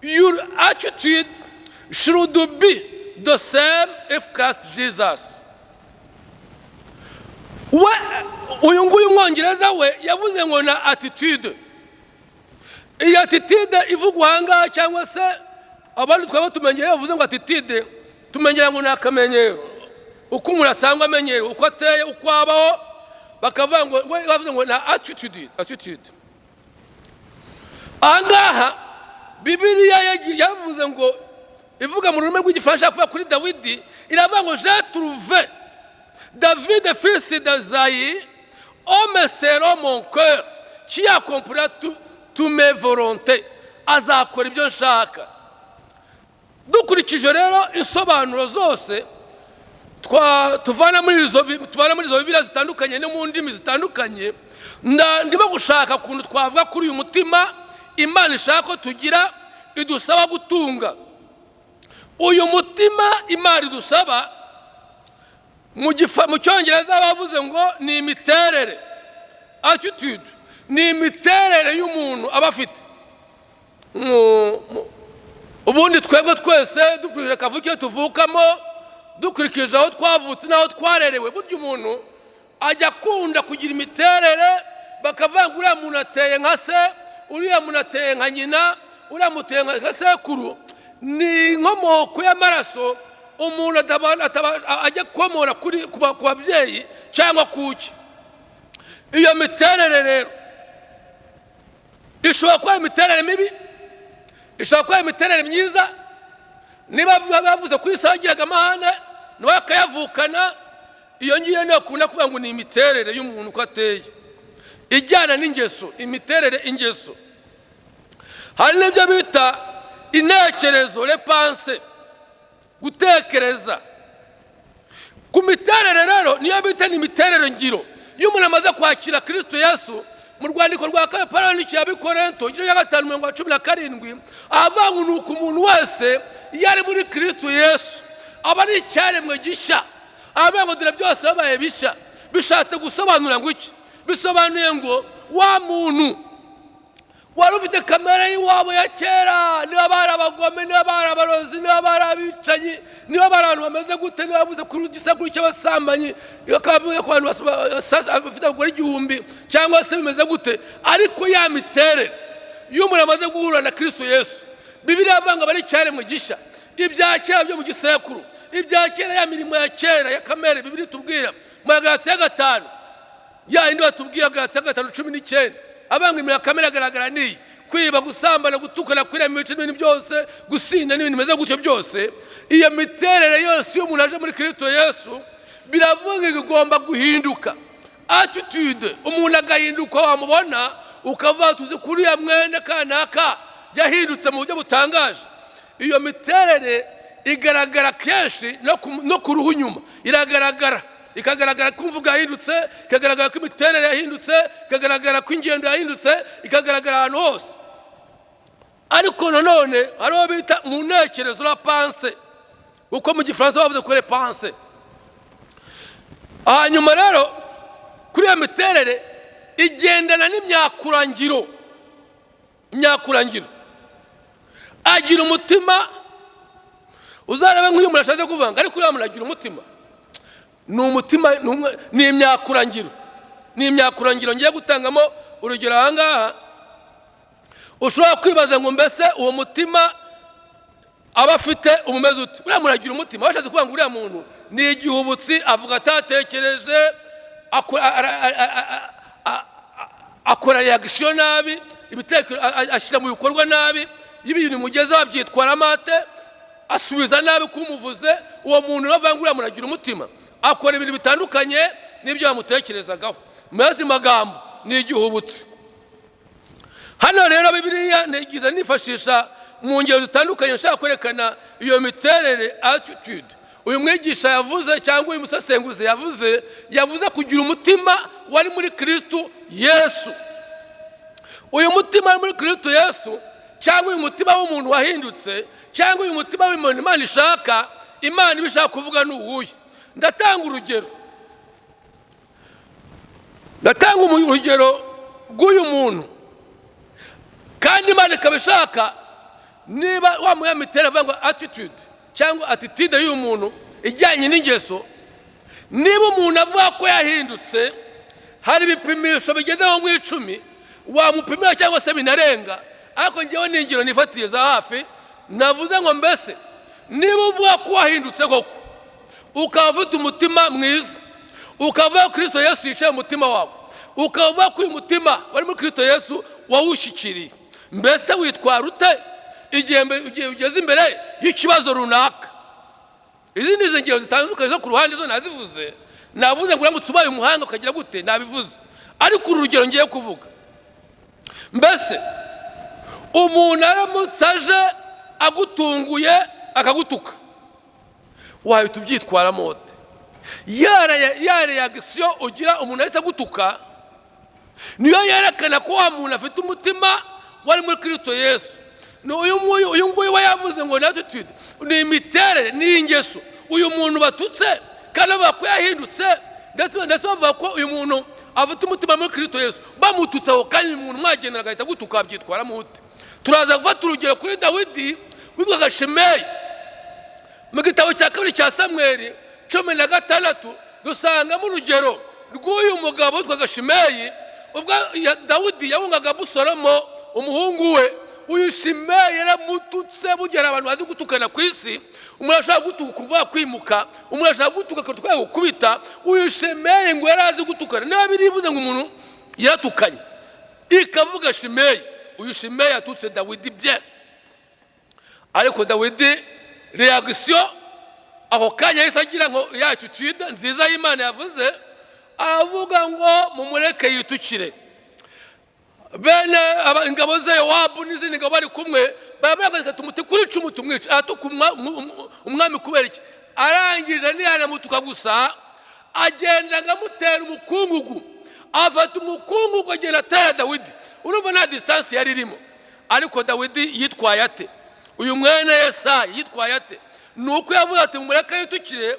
"Your attitude should be the same if Christ Jesus." We uyu nguyu Umwongereza we yavuze ngo na attitude, iyi attitude ivugwa aha ngaha, cyangwa se abandi twaba tumenyereye, bavuze ngo attitude, tumenyera ngo ni akamenyero, uko umuntu asanzwe amenyereye, uko ateye, uko abaho. Bakavuga ngo, we bavuze ngo na attitude. Attitude aha ngaha Bibiliya yavuze ngo, ivuga mu rurimi rw'Igifaransa, kuvuga kuri Dawidi, iravuga ngo "J'ai trouvé David, fils d'Isaï, homme selon mon cœur, qui accomplira toutes mes volontés." Azakora ibyo nshaka. Dukurikije rero insobanuro zose tuvana muri izo Bibiliya zitandukanye no mu ndimi zitandukanye, ndimo gushaka ukuntu twavuga kuri uyu mutima Imana ishaka ko tugira, idusaba gutunga. Uyu mutima Imana idusaba, mu Cyongereza bavuze ngo ni imiterere, attitude ni imiterere y'umuntu aba afite. Ubundi twebwe twese, dukurikije kavukire tuvukamo, dukurikije aho twavutse n'aho twarerewe, burya umuntu ajya akunda kugira imiterere, bakavuga ngo uriya muntu ateye nka se, uriya muntu ateye nka nyina, uriya muntu ateye nka sekuru. Ni inkomoko y'amaraso umuntu ajya komora ku babyeyi cyangwa kuki. Iyo miterere rero ishobora kuba imiterere mibi, ishobora kuba imiterere myiza. Niba bavuze kuri se yagiraga amahane, nawe akayavukana, iyo ngiyo niyo akunda kuvuga ngo ni imiterere y'umuntu uko ateye, ijyana n'ingeso, imiterere, ingeso. Hari n'ibyo bita intekerezo, les pensées, gutekereza. Ku miterere rero niyo bita ni imiterere ngiro. Iyo umuntu amaze kwakira Kirisito Yesu, mu rwandiko rwa kabiri Pawulo yandikiye Abikorinto, igice cya 5, umurongo wa 17, avuga ngo ni uko umuntu wese iyo ari muri Kirisito Yesu aba ari icyaremwe gishya. Aravuga ngo dore byose babaye bishya. Bishatse gusobanura ngo iki? Bisobanuye ngo wa muntu wari ufite kamere y'iwabo ya kera, niba bari abagome, niba bari abarozi, niba bari abicanyi, niba bari abantu bameze gute, niba bavuze kuri igisekuru cy'abasambanyi, bakaba bavuze ku bantu bafite abagore 1000, cyangwa se bimeze gute, ariko ya miterere, iyo umuntu amaze guhura na Kirisito Yesu, Bibiliya avuga ngo aba ari icyaremwe gishya. Ibya kera byo mu gisekuru, ibya kera, ya mirimo ya kera ya kamere, Bibiliya itubwira mu Galatiya 5, ya yindi batubwira, Galatiya 5:19, abanga imirimo ya kamere agaragara niyi: kwiba, gusambana, gutukana, kwirema ibice n'ibintu byose, gusinda n'ibintu bimeze gutyo byose. Iyo miterere yose, iyo umuntu aje muri Kirisito Yesu, biravuga ngo igomba guhinduka, attitude, umuntu agahinduka, wamubona ukavuga tuzi kuri uriya mwene kanaka yahindutse mu buryo butangaje. Iyo miterere igaragara kenshi no ku ruhu inyuma iragaragara, ikagaragara ko imvugo yahindutse, ikagaragara ko imiterere yahindutse, ikagaragara ko ingendo yahindutse, ikagaragara ahantu hose. Ariko nanone hariho bita mu ntekerezo, la pensée, uko mu Gifaransa bavuze kuri pensée. Hanyuma rero kuri iyo miterere igendana n'imyakurangiro. Imyakurangiro, agira umutima. Uzarebe nk'uyu muntu ashatse kuvuga ngo ariko uriya muntu agira umutima, ni umutima, ni imyakurangiro. Ni imyakurangiro ngiye gutangamo urugero aha ngaha. Ushobora kwibaza ngo mbese uwo mutima aba afite umumeze ute? Uriya muntu agira umutima, bashatse kuvuga ngo uriya muntu ni igihubutsi, avuga atatekereje, akora réaction nabi, ibitekerezo ashyira mu bikorwa nabi, iyo ibintu bimugezeho abyitwaramo ate, asubiza nabi kumuvuze. Uwo muntu bavuga ngo uriya muntu agira umutima, akora ibintu bitandukanye n'ibyo bamutekerezagaho. Mu yandi magambo ni igihubutsi. Hano rero Bibiliya nigize nifashisha mu ngero zitandukanye nshaka kwerekana iyo miterere, attitude uyu mwigisha yavuze cyangwa uyu musesenguzi yavuze kugira umutima wari muri Kristo Yesu. Uyu mutima wari muri Kristo Yesu, cyangwa uyu mutima w'umuntu wahindutse, cyangwa uyu mutima w'umuntu Imana ishaka, Imana iba ishaka kuvuga ni uwuhe? Ndatanga urugero, ndatanga urugero rw'uyu muntu, kandi Imana ikaba ishaka niba wa muyamiterere avuga ngo attitude cyangwa attitude y'uyu muntu ijyanye n'ingeso. Niba umuntu avuga ko yahindutse, hari ibipimisho bigeze nko mu 10 wamupimira cyangwa se binarenga, ariko ngewe ni ingero nifatiye za hafi. Navuze ngo mbese niba uvuga ko wahindutse koko, ukaba ufite umutima mwiza, ukavuga ko Kirisito Yesu yicaye mu mutima wawe, ukavuga ko uyu mutima wari muri Kirisito Yesu wawushyikiriye, mbese witwara ute igihe ugeze imbere y'ikibazo runaka? Izi ni ingero zitandukanye zo ku ruhande, zo nazivuze. Navuze ngo uramutse ubaye umuhanga ukagira gute, nabivuze. Ariko uru rugero ngiye kuvuga, mbese umuntu aramutse aje agutunguye akagutuka, wahita ubyitwaramo ute? Ya réaction ugira umuntu ahita agutuka niyo yerekana ko wa muntu afite umutima wari muri Kirisito Yesu. Uyu nguyu we yavuze ngo ni attitude, ni imiterere, ni ingeso. Uyu muntu batutse kandi bavuga ko yahindutse, ndetse bavuga ko uyu muntu afite umutima muri Kirisito Yesu, bamututse aho kanya, umuntu mwagendera agahita agutuka, wabyitwaramo ute? Turaza gufata urugero kuri Dawidi witwaga Shimeyi. Mu gitabo cya kabiri cya Samweri 16 dusangamo urugero rw'uyu mugabo witwaga Shimeyi. Ubwo Dawidi yahungaga Abusalomo umuhungu we, uyu Shimeyi yaramututse. Bugera abantu bazi gutukana ku isi, umuntu ashobora gutuka ukumva kwimuka, umuntu ashobora gutuka akatwara gukubita. Uyu Shimeyi ngo yari azi gutukana. Niba birivuze ngo umuntu yaratukanye, ikavuga Shimeyi. Uyu Shimeyi yatutse Dawidi bye, ariko Dawidi réaction ako kanya yahise agira ngo ya attitude nziza y'Imana yavuze, aravuga ngo mumureke yitukire. Bene ingabo ze, Yowabu n'izindi ngabo bari kumwe, baravuga tumuti kuri icumu tumwice, aratuka umwami kubera iki? Arangije ntiyanamutuka gusa, agenda amutera umukungugu, afata umukungugu agenda atera Dawidi. Urumva nta distance yari irimo. Ariko Dawidi yitwaye ate? Uyu mwene Yesayi yitwaye ate? Ni uko yavuze ati mumureke yitukire,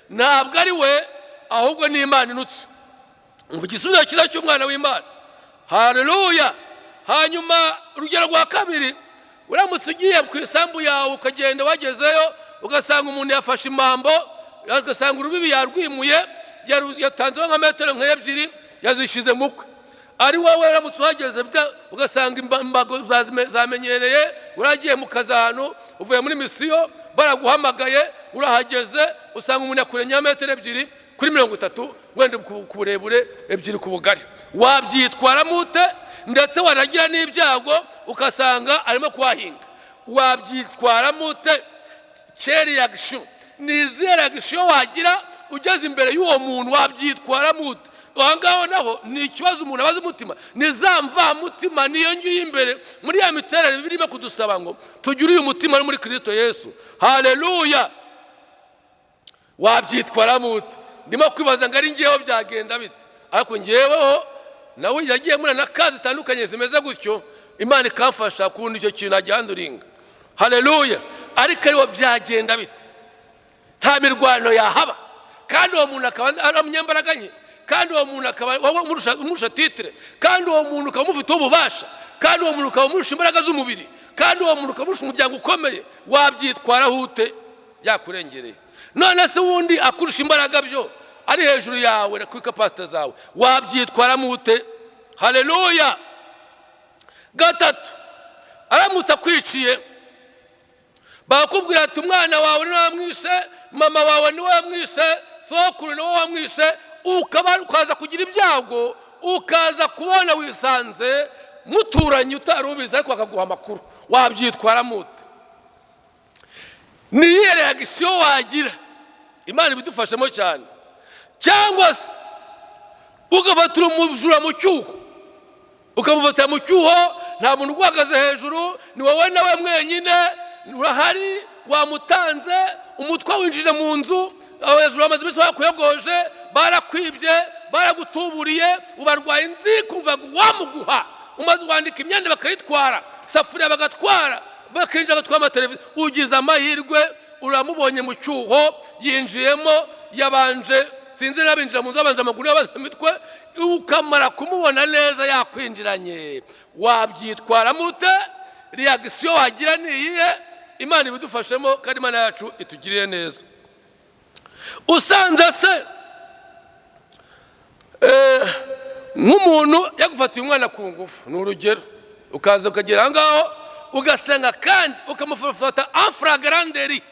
ntabwo ari we, ahubwo ni Imana inutse. Umva igisubizo cyiza cy'umwana w'Imana. Haleluya! Hanyuma urugero rwa kabiri, uramutse ugiye ku isambu yawe, ukagenda wagezeyo ugasanga umuntu yafashe imambo, ugasanga urubibi yarwimuye, yatanzeho nka metero nk'ebyiri, yazishyize mu kwe. Ari wowe uramutse uhageze ugasanga imbago zamenyereye, uragiye mu kazi ahantu, uvuye muri mission baraguhamagaye, urahageze usanga umuntu yakurenyeho metero 2 kuri 30, wenda ku burebure, 2 ku bugari, wabyitwaramo ute? Ndetse wanagira n'ibyago ugasanga arimo kuhahinga, wabyitwaramo ute? Quelle réaction, ni izihe réaction wagira ugeze imbere y'uwo muntu? Wabyitwaramo ute? Aho ngaho naho ni ikibazo umuntu abaza umutima, ni za mvamutima, niyo ngiyo imbere muri ya miterere birimo kudusaba ngo tugire uyu mutima uri muri Kirisito Yesu. Haleluya! Wabyitwaramo ute? Ndimo kwibaza ngo ari ngewe byagenda bite? Ariko ngeweho nawe yagiye muri na kazi zitandukanye zimeze gutyo, Imana ikamfasha kundi icyo kintu agihanduringa. Haleluya! Ariko ariwo byagenda bite? Nta mirwano yahaba, kandi uwo muntu akaba ari umunyambaraga nke, kandi uwo muntu akaba wowe umurusha titre, kandi uwo muntu ukaba umufiteho ububasha, kandi uwo muntu ukaba umurusha imbaraga z'umubiri, kandi uwo muntu ukaba umurusha umuryango ukomeye, wabyitwaraho ute yakurengereye? None se wundi akurusha imbaraga byo ari hejuru yawe kuri capacité zawe, wabyitwaramo ute? Haleluya! Gatatu, aramutse akwiciye, bakubwira ati umwana wawe niwe wamwishe, mama wawe niwe wamwishe, sokuru niwe wamwishe, ukaba ukaza kugira ibyago ukaza kubona wisanze muturanye utari ubizi, ariko bakaguha amakuru, wabyitwaramo ute? Ni iyihe réaction wagira? Imana ibidufashemo cyane. Cyangwa se ugafatira umujura mu cyuho, ukamufatira mu cyuho, nta muntu uguhagaze hejuru, ni wowe nawe mwenyine urahari, wamutanze umutwe, winjije mu nzu, hejuru bamaze iminsi bakuyogoje, barakwibye, baragutuburiye, ubarwaye inzika, umva wamuguha, umaze wandika imyenda bakayitwara, safuriya bagatwara, bakinjira bagatwara amateleviziyo. Ugize amahirwe uramubonye mu cyuho yinjiyemo. Yabanje, sinzi, n'abinjira mu nzu babanje amaguru, yabaze imitwe, ukamara kumubona neza yakwinjiranye, wabyitwaramo ute? Réaction wagira ni iyihe? Imana ibidufashemo kandi Imana yacu itugirire neza. Usanze se nk'umuntu yagufatiye umwana ku ngufu, ni urugero, ukaza ukagera aho ngaho ugasenga kandi ukamufata en flagrant délit,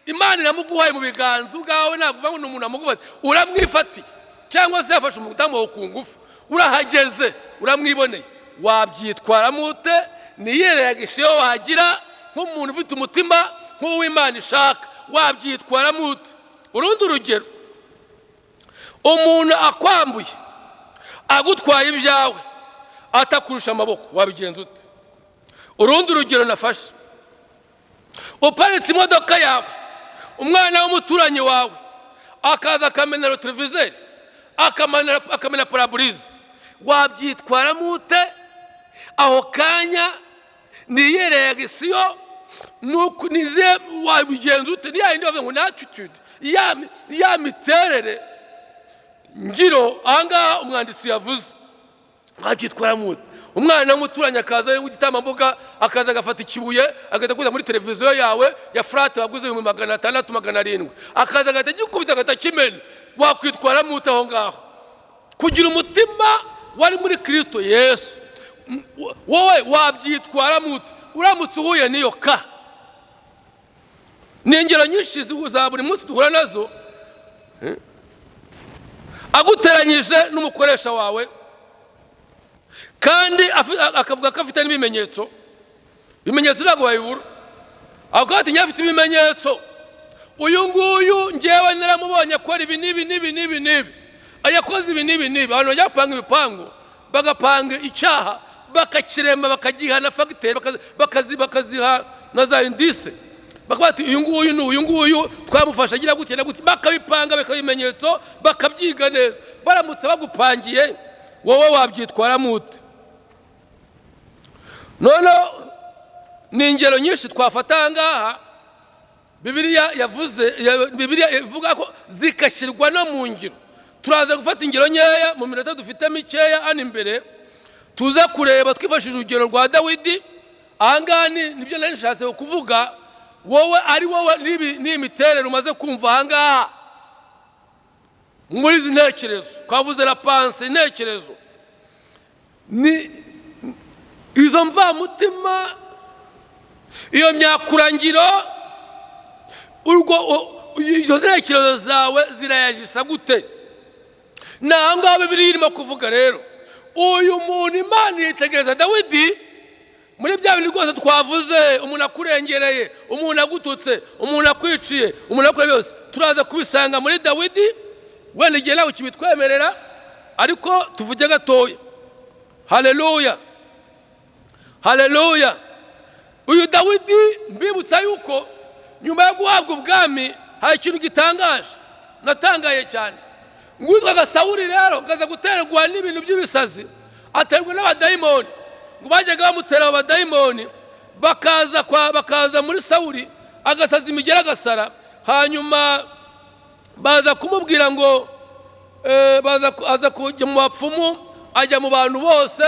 Imana iramuguhaye mu biganza ubwawe, ntabwo uvuga ngo ni umuntu amugufata, uramwifatiye, cyangwa se yafashe umudamu wawe ku ngufu, urahageze uramwiboneye, wabyitwaramo ute? Ni iyihe réaction wagira nk'umuntu ufite umutima nk'uw'Imana ishaka? Wabyitwaramo ute? Urundi rugero, umuntu akwambuye, agutwaye ibyawe, atakurusha amaboko, wabigenza ute? Urundi rugero nafashe, uparitse imodoka yawe, umwana w'umuturanyi wawe akaza akamena rétroviseur, akamena pare-brise, wabyitwaramo ute aho kanya? Ni iyihe réaction? Wabigenza ute? Ni yindi bavuga ngo ni attitude, ya miterere ngiro ahangaha umwanditsi yavuze, wabyitwaramo ute? Umwana w'umuturanyi akaza w'igitambambuga, akaza agafata ikibuye, agahita akubita muri televiziyo yawe ya flat waguze 600,000, 700,000, akaza agahita agikubita, agahita akimena, wakwitwaramo ute aho ngaho? Kugira umutima wari muri Kirisito Yesu, wowe wabyitwaramo ute uramutse uhuye n'iyo cas? Ni ingero nyinshi za buri munsi duhura nazo. Aguteranyije n'umukoresha wawe kandi akavuga ko afite n'ibimenyetso, ibimenyetso ntabwo babibura, avuga ati: "Njye afite ibimenyetso, uyu nguyu ngewe naramubonye akora ibi n'ibi n'ibi n'ibi n'ibi, yakoze ibi n'ibi n'ibi." Abantu bajya gupanga ibipangu, bagapanga icyaha, bakakirema, bakagiha na facteurs, bakaziha na za indices, bakavuga bati: "Uyu nguyu ni uyu nguyu, twamufasha agira gutya na gutya." Bakabipanga, bikaba ibimenyetso, bakabyiga neza. Baramutse bagupangiye, wowe wabyitwaramo ute? Noneho ni ingero nyinshi twafata aha ngaha Bibiliya yavuze, Bibiliya ivuga ko zigashyirwa no mu ngiro. Turaza gufata ingero nkeya mu minota dufite mikeya hano imbere, tuze kureba twifashishije urugero rwa Dawidi. Aha ngaha nibyo nari nishatse kuvuga. Wowe, ari wowe, n'iyi miterere umaze kumva aha ngaha muri izi ntekerezo twavuze, la pensée, intekerezo, ni izo mvamutima, iyo myakurangiro, urwo izo ntekerezo zawe zirayajisa gute? Ni aho ngaho Bibiliya irimo kuvuga. Rero uyu muntu, Imana yitegereza Dawidi muri bya bintu rwose twavuze: umuntu akurengereye, umuntu agututse, umuntu akwiciye, umuntu akora byose. Turaza kubisanga muri Dawidi, wenda igihe nawe kibitwemerera, ariko tuvuge gatoya. Haleluya, haleluya! Uyu Dawidi, mbibutsa yuko nyuma yo guhabwa ubwami hari ikintu gitangaje natangaye cyane. Ngo witwaga Sawuri rero ngaza guterwa n'ibintu by'ibisazi, aterwa n'abadayimoni. Ngo bajyaga bamutera abo badayimoni, bakaza kwa bakaza muri Sawuri, agasaza imigeri, agasara. Hanyuma baza kumubwira ngo aza kujya mu bapfumu, ajya mu bantu bose,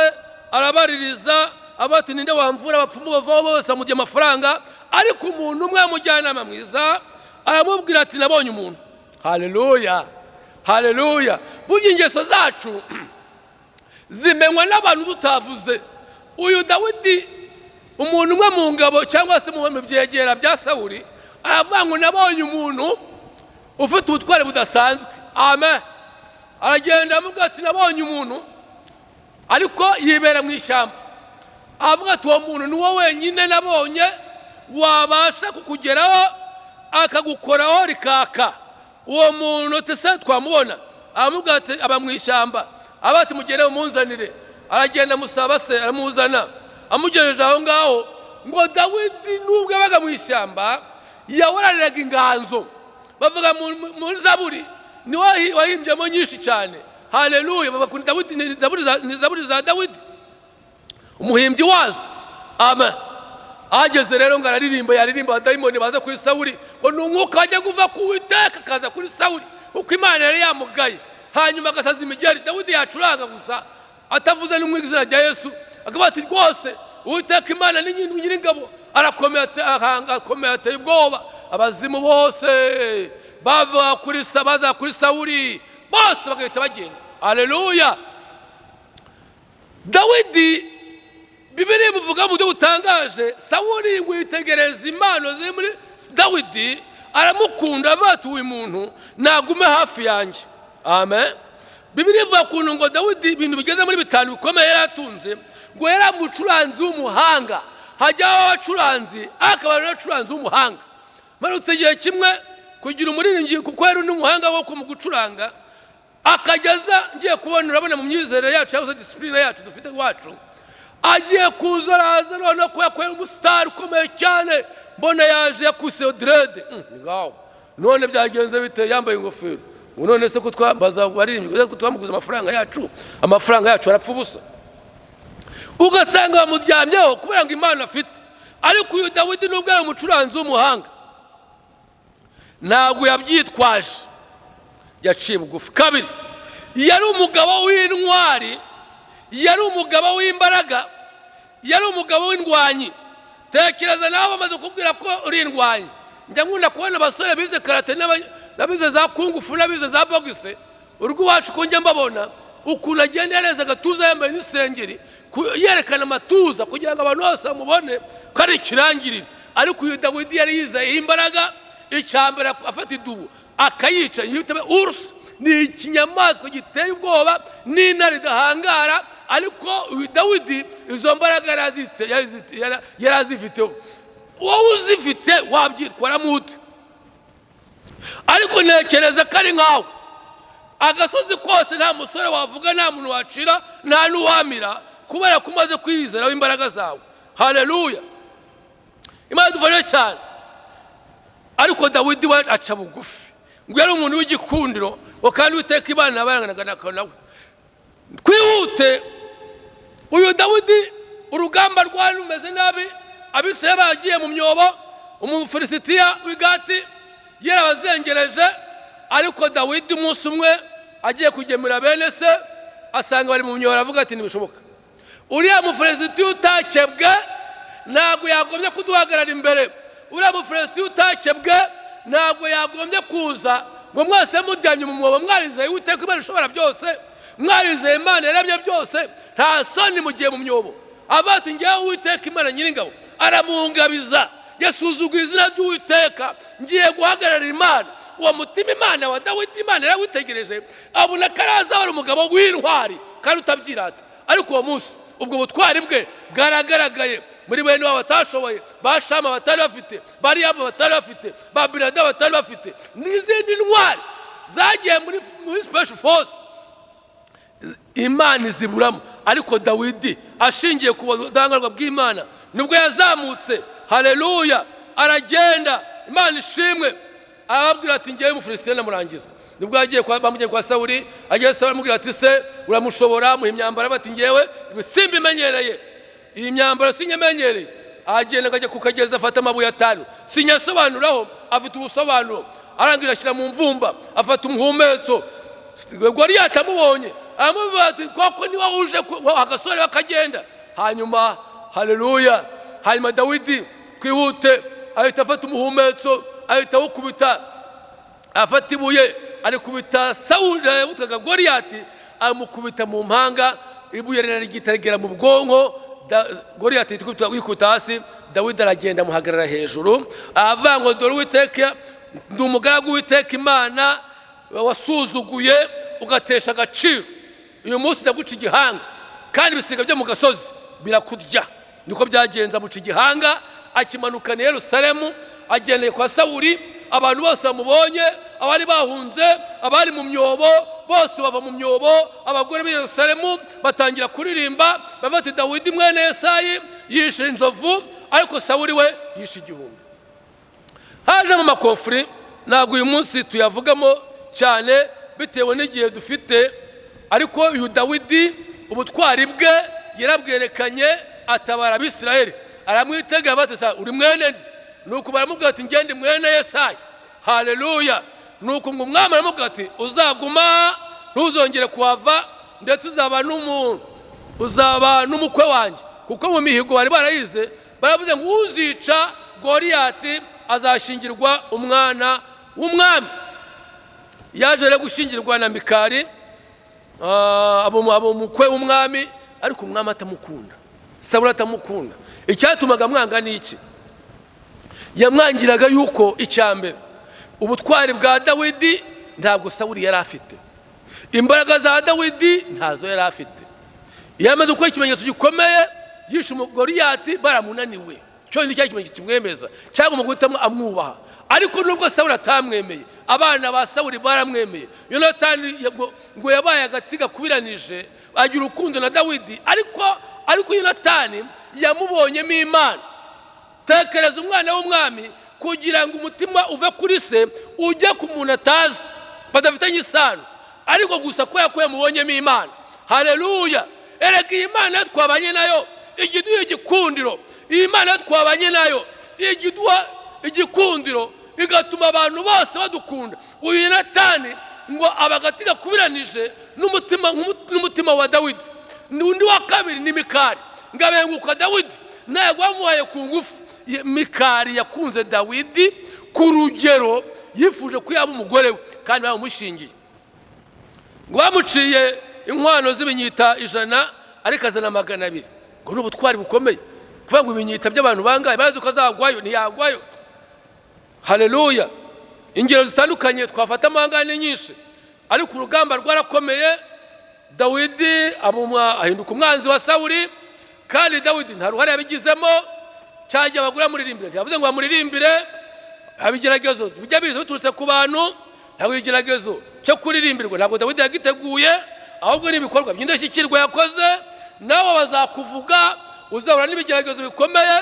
arabaririza ati: "Ninde wamvura?" Abapfumu bavaho bose, bamujya amafaranga, ariko umuntu umwe, w'umujyanama mwiza, aramubwira ati: "Nabonye umuntu." Haleluya, haleluya! Burya ingeso zacu zimenywa n'abantu tutavuze. Uyu Dawidi, umuntu umwe mu ngabo cyangwa se mu byegera bya Sawuri, aravuga ngo: "Nabonye umuntu ufite ubutwari budasanzwe." Amen. Aragenda amubwira ati: "Nabonye umuntu, ariko yibera mu ishyamba." Avuga ati: "Uwo muntu ni wo wenyine nabonye wabasha kukugeraho, akagukoraho rikaka." Uwo muntu tese twamubona? Aramubwira ati: "Aba mu ishyamba." Aba ati: "Mugende mumunzanire." Aragenda amusaba se, aramuzana. Amugejeje aho ngaho, ngo Dawidi nubwo yabaga mu ishyamba yahoraniraga inganzo. Bavuga muri Zaburi, ni wahimbyemo nyinshi cyane. Haleluya! Bavuga kuri Dawidi, ni Zaburi za Dawidi, umuhimbyi wazo. Amen. Ahageze rero ngo araririmba, yaririmba, abadayimoni baza kuri Sawuri. Ngo ni umwuka wajya kuva ku Witeka akaza kuri Sawuri. Kuko Imana yari yamugaye, hanyuma agasaza imigeri. Dawidi yacuranga gusa atavuze no mu izina rya Yesu, akavuga ati: "Rwose Uwiteka Imana ni Nyiringabo, arakomeye, akomeye, ateye ubwoba." Abazimu bose bava kuri, baza kuri Sawuri bose bagahita bagenda. Aleluya! Dawidi, Bibiliya imuvuga mu buryo butangaje. Sawuri ngo yitegereza impano ziri muri Dawidi, aramukunda, avuga ati: "Uyu muntu nagume hafi yanjye." Amen. Bibiliya ivuga ukuntu ngo Dawidi ibintu bigeze muri bitanu bikomeye yari atunze. Ngo yari umucuranzi w'umuhanga. Hajyaho abacuranzi, akaba ari abacuranzi w'umuhanga. Mperutse igihe kimwe kugira umuririmbyi, kuko yari n'umuhanga wo mu gucuranga, akageza ngiye kubona, urabona mu myizerere yacu cyangwa se discipline yacu dufite iwacu, agiye kuza, araza noneho kubera ko yari umusitari ukomeye cyane, mbona yaje yakuse dread. Ngaho none byagenze bite? Yambaye ingofero. Ubu none se ko twambaza baririmbyi, ko twamuguze amafaranga yacu, amafaranga yacu arapfa ubusa? Ugasanga bamuryamyeho kubera ngo impano afite. Ariko uyu Dawidi, nubwo yari umucuranzi w'umuhanga, ntabwo yabyitwaje, yaciye bugufi. Kabiri, yari umugabo w'intwari, yari umugabo w'imbaraga, yari umugabo w'indwanyi. Tekereza nawe bamaze kubwira ko uri indwanyi. Njya nkunda kubona abasore bize karate n'abize za kung fu n'abize za boxe, urw'iwacu, ko njya mbabona ukuntu agenda yareza agatuza, yambaye n'isengeri, yerekana amatuza kugira ngo abantu bose bamubone ko ari ikirangirire. Ariko uyu Dawidi yari yizeye imbaraga. Icya mbere, afata idubu akayica. Yitwa ours, ni ikinyamaswa giteye ubwoba n'intare idahangara. Ariko uyu Dawidi izo mbaraga yari azifiteho. Wowe uzifite wabyitwaramo ute? Ariko ntekereza ko ari nkawe, agasozi kose nta musore wavuga, nta muntu wacira, nta n'uwamira, kubera ko umaze kwiyizeraho imbaraga zawe. Haleluya! Imana idufashe cyane. Ariko Dawidi we aca bugufi. Ngo yari umuntu w'igikundiro, ngo kandi Uwiteka Imana yabaranganaga nawe. Twihute, uyu Dawidi urugamba rwari rumeze nabi, Abisirayeli bagiye mu myobo, Umufilisitiya w'Igati yarabazengereje. Ariko Dawidi umunsi umwe agiye kugemura bene se, asanga bari mu myobo, aravuga ati: "Ntibishoboka, uriya Mufilisitiya utakebwe ntabwo yagombye kuduhagarara imbere. Uriya Mufilisitiya utakebwe ntabwo yagombye kuza ngo mwese muryamye mu mwobo, mwarizeye Uwiteka Imana ishobora byose, mwarizeye Imana yaremye byose, nta soni mugiye mu myobo?" Avuga ati: "Ngewe Uwiteka Imana Nyiringabo aramungabiza, yasuzuguye izina ry'Uwiteka, ngiye guhagararira Imana." Uwo mutima Imana wa Dawidi, Imana yarawitegereje, abona ko araza ari umugabo w'intwari kandi utabyirata. Ariko uwo munsi ubwo butwari bwe bwaragaragaye muri bene wabo batashoboye, ba Shama batari bafite, ba Riyabu batari bafite, ba Birada batari bafite, n'izindi ntwari zagiye muri special force, Imana iziburamo. Ariko Dawidi, ashingiye ku budahangarwa bw'Imana, nibwo yazamutse. Haleluya! Aragenda, Imana ishimwe, arababwira ati: "Ngewe Umufilisitiya ndamurangiza." Nibwo yagiye kwa, bamugiye kwa Sawuri. Agiye, Sawuri aramubwira ati: "Se uramushobora?" Muha imyambaro. Bati: "Ngewe ibi simbimenyereye, iyi myambaro sinyamenyereye." Agenda akajya ku kagezi, afata amabuye atanu, sinyasobanuraho, afite ubusobanuro, arangira ashyira mu mvumba, afata umuhumetso. Goliyati amubonye aramubwira ati: "Koko niba uje?" Agasore bakagenda. Hanyuma, haleluya, hanyuma Dawidi, twihute, ahita afata umuhumetso, ahita awukubita, afata ibuye arikubita Sawuli witwaga Goliyati, amukubita mu mpanga, ibuye riragera mu bwonko. Goliyati yikubita hasi. Dawidi aragenda amuhagarara hejuru, aravuga ngo: "Dore Uwiteka, ndi umugaragu w'Uwiteka Imana wasuzuguye ugatesha agaciro. Uyu munsi ndaguca igihanga, kandi ibisiga byo mu gasozi birakurya." Niko byagenze, amuca igihanga, akimanukana i Yerusalemu, agendeye kwa Sawuli. Abantu bose bamubonye, abari bahunze, abari mu myobo bose bava mu myobo. Abagore b'i Yerusalemu batangira kuririmba, bavuga ati: "Dawidi mwene Yesayi yishe inzovu, ariko Sawuli we yishe igihumbi." Hajemo ama conflits, ntabwo uyu munsi tuyavugamo cyane bitewe n'igihe dufite. Ariko uyu Dawidi ubutwari bwe yarabwerekanye, atabara Abisirayeli. Aramwitega, batesa: "Uri mwene nde?" Nuko baramubwira ati: "Ngende mwene Yesayi." Haleluya! Nuko ngo umwami aramubwira ati: "Uzaguma, ntuzongere kuhava, ndetse uzaba n'umukwe wanjye." Kuko mu mihigo bari barayize, baravuze ngo uzica Goriyati azashyingirwa umwana w'umwami. Yaje rero gushyingirwa na Mikari, aba umukwe w'umwami, ariko umwami atamukunda, Sawuli atamukunda. Icyatumaga amwanga ni iki? Yamwangiraga yuko icya mbere, ubutwari bwa Dawidi ntabwo Sawuli yari afite, imbaraga za Dawidi ntazo yari afite. Iyo amaze gukora ikimenyetso gikomeye, yishe umugoriyati, baramunaniwe, cyo ni cya kimenyetso kimwemeza cyangwa mu guhitamo amwubaha. Ariko nubwo Sawuli atamwemeye, abana ba Sawuli baramwemeye. Yonatani ngo yabaye agati gakubiranije, agira urukundo na Dawidi, ariko Yonatani yamubonyemo Imana. Tekereza umwana w'umwami, kugira ngo umutima uve kuri se ujye ku muntu atazi, badafitanye isano, ariko gusa kubera ko yamubonyemo Imana. Hareruya! Erega iyi Mana iyo twabanye nayo ijya iduha igikundiro. Iyi Mana iyo twabanye nayo ijya iduha igikundiro, igatuma abantu bose badukunda. Uyu Yonatani ngo aba agati gakubiranije n'umutima wa Dawidi. Undi wa kabiri ni Mikari, ngo abenguka Dawidi, ntabwo bamuhaye ku ngufu. Mikari yakunze Dawidi ku rugero yifuje ko yaba umugore we, kandi bamumushingiye. Ngo bamuciye inkwano z'ibinyita 100, ariko azana 200. Ngo ni ubutwari bukomeye kuvuga ngo ibinyita by'abantu bangahe bazi ko azagwayo, ntiyagwayo. Haleluya! Ingero zitandukanye twafata amahanga ni nyinshi, ariko urugamba rwarakomeye. Dawidi ahinduka umwanzi wa Sawuli, kandi Dawidi nta ruhare yabigizemo. Cyagiye abagore bamuririmbire, ntiyavuze ngo bamuririmbire. Ibigeragezo bijya biza biturutse ku bantu. Ntabwo igeragezo cyo kuririmbirwa, ntabwo Dawidi yagiteguye, ahubwo ni ibikorwa by'indashyikirwa yakoze. Nawe bazakuvuga, uzahura n'ibigeragezo bikomeye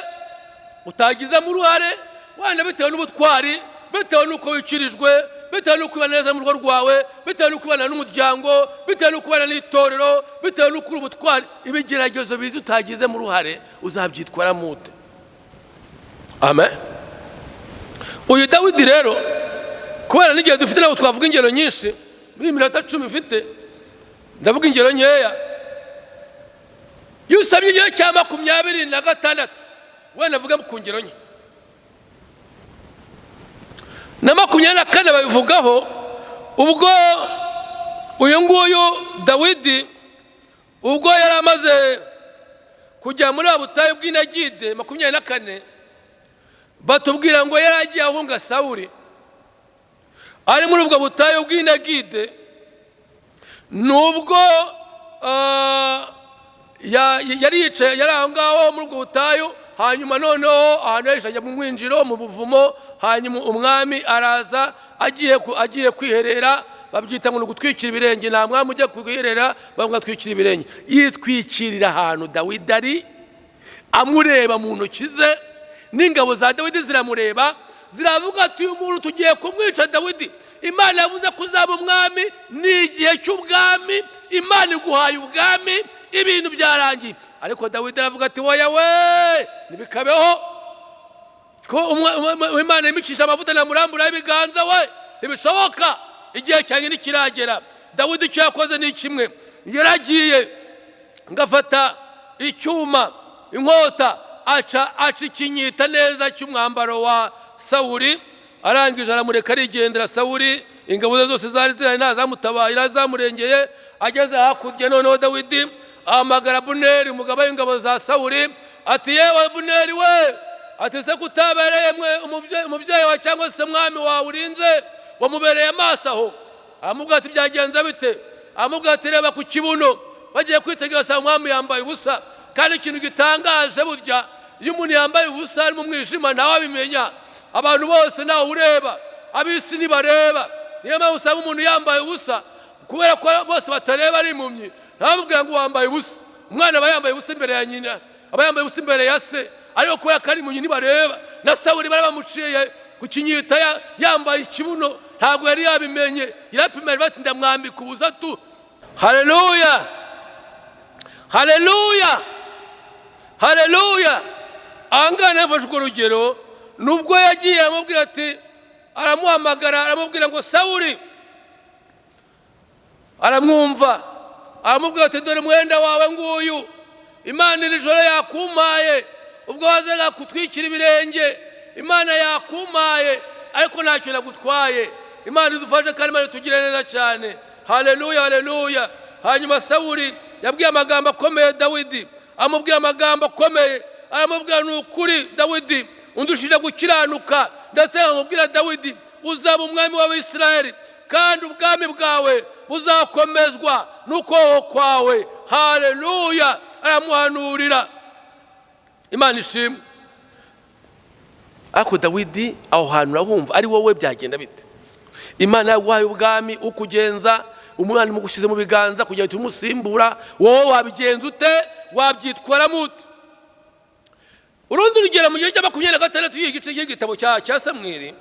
utagizemo uruhare, wenda bitewe n'ubutwari, bitewe n'uko wikirijwe, bitewe n'uko ubana neza mu rugo rwawe, bitewe n'uko ubana n'umuryango, bitewe n'uko ubana n'itorero, bitewe n'uko uri ubutwari. Ibigeragezo biza utagizemo uruhare, uzabyitwaramo ute? Amen. Uyu Dawidi rero, kubera n'igihe dufite, ntabwo twavuga ingero nyinshi muri iyi minota 10 mfite, ndavuga ingero nkeya. Iyo usabye igihe cya 26, wenda avuga ku ngero nke, na 24 babivugaho. Ubwo uyu nguyu Dawidi, ubwo yari amaze kujya muri butayu bw'Inagide, 24 batubwira ngo yari agiye ahunga Sawuri, ari muri ubwo butayu bw'Inagide, nubwo yari yicaye, yari aho ngaho muri ubwo butayu. Hanyuma noneho ahantu henshi ajya mu mwinjiro, mu buvumo. Hanyuma umwami araza agiye kwiherera, babyita ngo ni ugutwikira ibirenge. Nta mwami ujya kwiherera, bamwatwikira ibirenge. Yitwikirira ahantu Dawidi ari, amureba mu ntoki ze, n'ingabo za Dawidi ziramureba, ziravuga ati: "Uyu muntu tugiye kumwica." Dawidi, Imana yavuze ko uzaba umwami, ni igihe cy'ubwami, Imana iguhaye ubwami, ibintu byarangiye. Ariko Dawidi aravuga ati: "Woya we, ntibikabeho ko Imana imikisha amavuta namuramburaho ibiganza we, ntibishoboka, igihe cyanjye ntikiragera." Dawidi icyo yakoze ni kimwe: yaragiye ngafata icyuma, inkota, aca ikinyita neza cy'umwambaro wa Sawuri. Arangije aramureka arigendera. Sawuri ingabo ze zose zari zihari, ntazamutabaye, zamurengeye. Ageze hakurya noneho, Dawidi ahamagara Buneri, umugabo w'ingabo za Sawuri, ati: "Yewe Buneri we," ati, "se kutabereye umubyeyi wawe cyangwa se mwami wawe urinze, wamubereye amaso aho?" Aramubwira ati: "Byagenze bite?" Aramubwira ati: "Reba ku kibuno." Bagiye kwitegera, basanga umwami yambaye ubusa. Kandi ikintu gitangaje burya, iyo umuntu yambaye ubusa ari mu mwijima, ntawe abimenya, abantu bose ntawe ureba, ab'isi ntibareba. Niyo mpamvu usanga umuntu yambaye ubusa, kubera ko bose batareba, ari impumyi, ntabamubwira ngo wambaye ubusa. Umwana aba yambaye ubusa imbere ya nyina, aba yambaye ubusa imbere ya se, ariko kubera ko ari impumyi ntibareba. Na Sawuli bari bamuciye ku kinyita yambaye ikibuno, ntabwo yari yabimenye. Yarapimye bati: "Ndamwambika ubusa tu." Haleluya, haleluya, haleluya! Ahangaha nafashe urwo rugero, nubwo yagiye amubwira ati Aramuhamagara, aramubwira ngo: "Sawuri." Aramwumva, aramubwira ati: "Dore umwenda wawe nguyu, Imana iri joro yakumpaye. Ubwo wazaga kutwikira ibirenge, Imana yakumpaye, ariko ntacyo nagutwaye." Imana idufashe kandi Imana itugire neza cyane. Haleluya, haleluya. Hanyuma Sawuri yabwiye amagambo akomeye Dawidi, amubwiye amagambo akomeye, aramubwira: "Ni ukuri Dawidi, undushije gukiranuka." Ndetse amubwira: "Dawidi, uzaba umwami w'Abisirayeli, kandi ubwami bwawe buzakomezwa n'ukuboko kwawe." Haleluya. Aramuhanurira. Imana ishimwe. Ariko Dawidi aho hantu urahumva, ari wowe byagenda bite? Imana yaguhaye ubwami, ukugenza umwana imugushyize mu biganza kugira ngo umusimbura, wowe wabigenza ute? Wabyitwaramo ute? Urundi rugero, mu gihe cya 26 y'igice cy'igitabo cya Samwiri,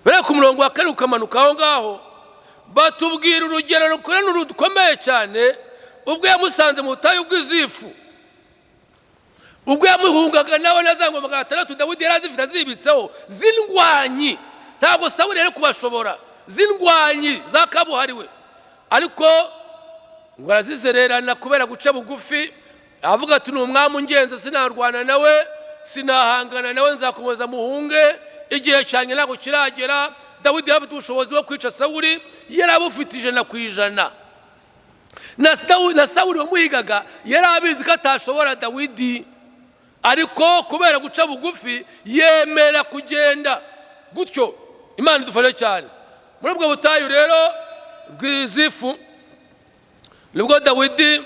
buriya ku murongo wa 4 ukamanuka aho ngaho, batubwira urugero rukorana rukomeye cyane, ubwo yamusanze mu butayu bw'Izifu, ubwo yamuhungaga nawe na za ngoma 600 Dawidi yari azifite, azibitseho z'indwanyi. Ntabwo Sawuli yari kubashobora, z'indwanyi za kabuhariwe, ariko ngo arazizererana kubera guca bugufi. Avuga ati: "Ni umwami ungenza, sinarwana nawe, sinahangana nawe, nzakomeza muhunge, igihe cyanjye ntabwo kiragera." Dawidi yari afite ubushobozi bwo kwica Sawuli, yari abufite 100%. Na Sawuli wamuhigaga yari abizi ko atashobora Dawidi, ariko kubera guca bugufi yemera kugenda gutyo. Imana idufashe cyane. Muri ubwo butayu rero bw'Izifu nibwo Dawidi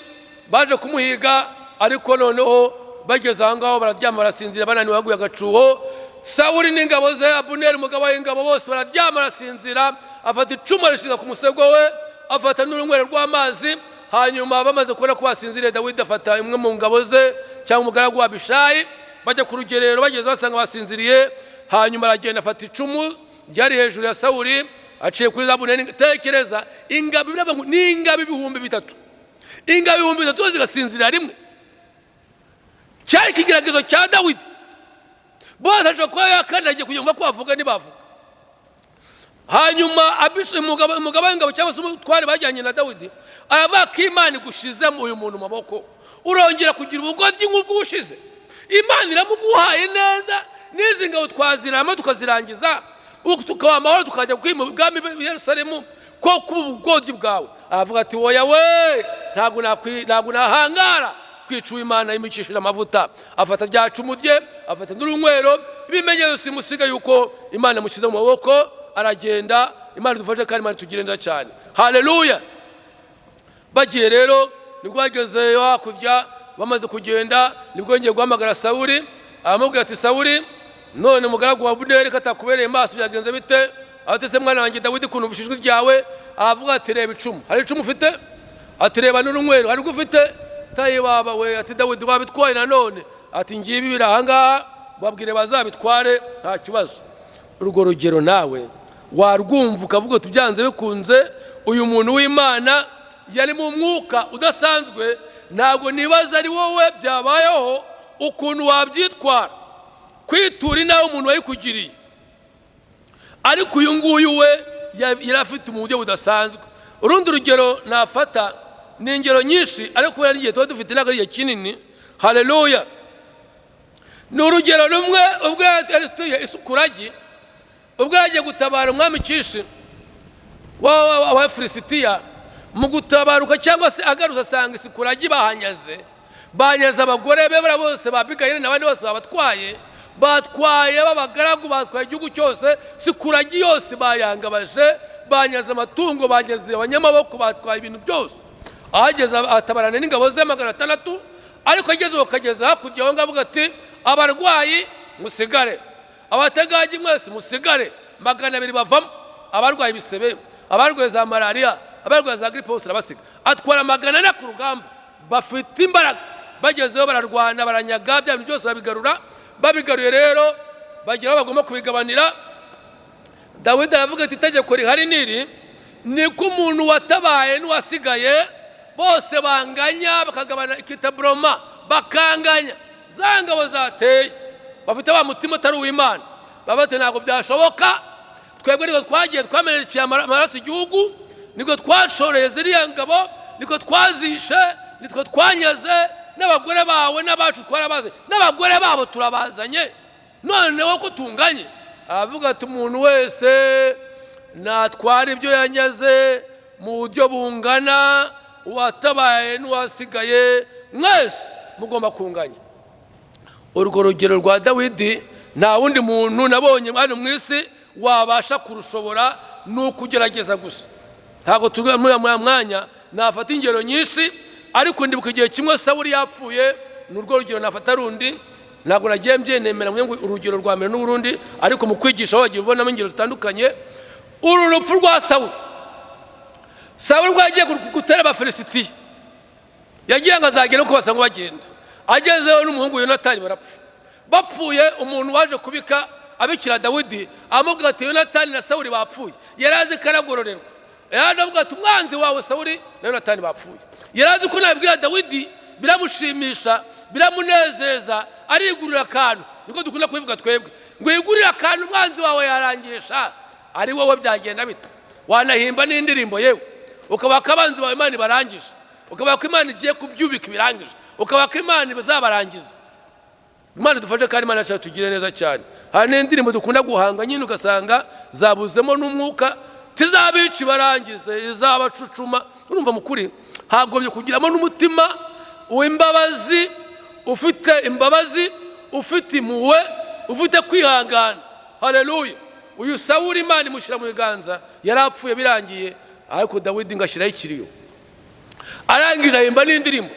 baje kumuhiga, ariko noneho bageze aho ngaho bararyama, barasinzira, bananiwe, baguye agacuho. Sawuli n'ingabo ze, Abuneri umugabo w'ingabo, bose bararyama, barasinzira. Afata icumu arishinga ku musego we, afata n'urunywero rw'amazi. Hanyuma bamaze kubona ko basinziriye, Dawidi afata imwe mu ngabo ze cyangwa umugaragu wa Abishayi, bajya ku rugerero. Bageze basanga basinziriye. Hanyuma aragenda afata icumu ryari hejuru ya Sawuli, aciye kuri za Buneri. Tekereza ingabo, ni ingabo 3000, ingabo 3000 zigasinzirira rimwe. Cyari ikigeragezo cya Dawidi. Bose ashobora kuba yakandagiye kugira ngo ko bavuga ntibavuga. Hanyuma umugabo w'ingabo cyangwa se umutware bajyanye na Dawidi aravuga ko Imana igushizemo uyu muntu mu maboko, urongera kugira ubugoryi nk'ubw'ubushize? Imana iramuguhaye neza, n'izi ngabo twazirama tukazirangiza, tukaba amahoro, tukajya kwima ubwami bw'i Yerusalemu, ko kuba ubugoryi bwawe. Aravuga ati: "Woya we, ntabwo nahangara kwica Uwimana yimikishije amavuta." Afata rya cumu rye, afata n'urunywero, ibimenyetso simusiga yuko Imana imushyize mu maboko, aragenda. Imana idufashe kandi Imana itugire neza cyane. Haleluya. Bagiye rero, nibwo bageze hakurya, bamaze kugenda, nibwo yongeye guhamagara Sawuli, aramubwira ati: "Sawuli, none umugaragu wa Buneri ko atakubereye maso, byagenze bite?" Ati: "Se mwana wanjye Dawidi, ukuntu ijwi ryawe?" Aravuga ati: "Reba icumu, hari icumu ufite?" Ati: "Reba n'urunywero, hari urwo ufite?" Tayi baba we. Ati: "Dawidi, wabitwaye nanone." Ati: "Ngibi biri ahangaha, babwire bazabitware, nta kibazo." Urwo rugero nawe warwumva ukavuga uti: "Byanze bikunze uyu muntu w'Imana yari mu mwuka udasanzwe." Ntabwo nibaza ari wowe byabayeho ukuntu wabyitwara, kwitura inabi umuntu wayikugiriye. Ariko uyu nguyu we yari afite mu buryo budasanzwe. Urundi rugero nafata, ni ingero nyinshi, ariko kubera n'igihe tuba dufite ntabwo ari igihe kinini. Haleluya. Ni urugero rumwe, ubwo yari atuye Isukuragi, ubwo yagiye gutabara umwami Kishi w'Abafilisitiya. Mu gutabaruka cyangwa se agarutse, asanga Isikuragi bahanyaze, banyaze abagore be bariya bose ba Abigayili n'abandi bose babatwaye, batwaye b'abagaragu, batwaye igihugu cyose. Sikuragi yose bayangabaje, banyaze amatungo, banyaze abanyamaboko, batwaye ibintu byose. Ahageze atabarana n'ingabo ze 600, ariko ageze bakageza hakurya aho ngaho avuga ati: "Abarwayi musigare, abategagi mwese musigare." 200 bavamo, abarwaye ibisebe, abarwaye za malariya, abarwaye za giripe, bose arabasiga, atwara 400 ku rugamba bafite imbaraga. Bagezeho bararwana, baranyaga bya bintu byose, babigarura. Babigaruye rero, bagira aho bagomba kubigabanira. Dawidi aravuga ati: "Itegeko rihari niri, ni ko umuntu watabaye n'uwasigaye bose banganya, bakagabana ikitaburoma, bakanganya." Za ngabo zateye bafite wa mutima utari uw'Imana, baba bati: "Ntabwo byashoboka." Twebwe niko twagiye twamenekeye amaraso igihugu, niko twashoreye ziriya ngabo, niko twazishe, nitwe twanyaze n'abagore bawe n'abacu twarabaze, n'abagore babo turabazanye, noneho ko tunganye. Aravuga ati umuntu wese natwara ibyo yanyaze mu buryo bungana, uwatabaye n'uwasigaye mwese mugomba kunganya. Urwo rugero rwa Dawidi nta wundi muntu nabonye hano mu isi wabasha kurushobora, ni ukugerageza gusa. Ntabwo turi muri uriya mwanya nafata ingero nyinshi, ariko ndibuka igihe kimwe Sawuli yapfuye, ni urwo rugero nafata rundi. Ntabwo nagiye mbyenemera ngo urugero rwa mbere n'urundi, ariko mu kwigisha wagiye ubonamo ingero zitandukanye. Uru rupfu rwa Sawuli, Sawuli rwagiye gutera Abafilisitiya, yagiye ngo azagere uko basanga bagenda, agezeho n'umuhungu Yonatani barapfa. Bapfuye, umuntu waje kubika abikira Dawidi amubwira ati Yonatani na Sawuli bapfuye. Yari azi ko aragororerwa, yari avuga ati umwanzi wawe Sawuli na Yonatani bapfuye. Yari azi ko nabwira Dawidi biramushimisha, biramunezeza, arigurira akantu. Niko dukunda kubivuga twebwe, ngo yigurire akantu, umwanzi wawe yarangisha. Ari wowe byagenda bite? Wanahimba n'indirimbo yewe, ukaba ko abanzi bawe Imana ibarangije, ukaba ko Imana igiye kubyubika ibirangije, ukaba ko Imana izabarangiza. Imana idufashe kandi Imana yacu tugire neza cyane. Hari n'indirimbo dukunda guhanga nyine, ugasanga zabuzemo n'umwuka, tizabica ibarangize, izabacucuma. Urumva mu kuri hagombye kugiramo n'umutima w'imbabazi, ufite imbabazi, ufite impuhwe, ufite kwihangana. Haleluya! Uyu Sawuli Imana imushyira mu biganza, yari apfuye birangiye, ariko Dawidi ngo ashyiraho ikiriyo, arangije ahimba n'indirimbo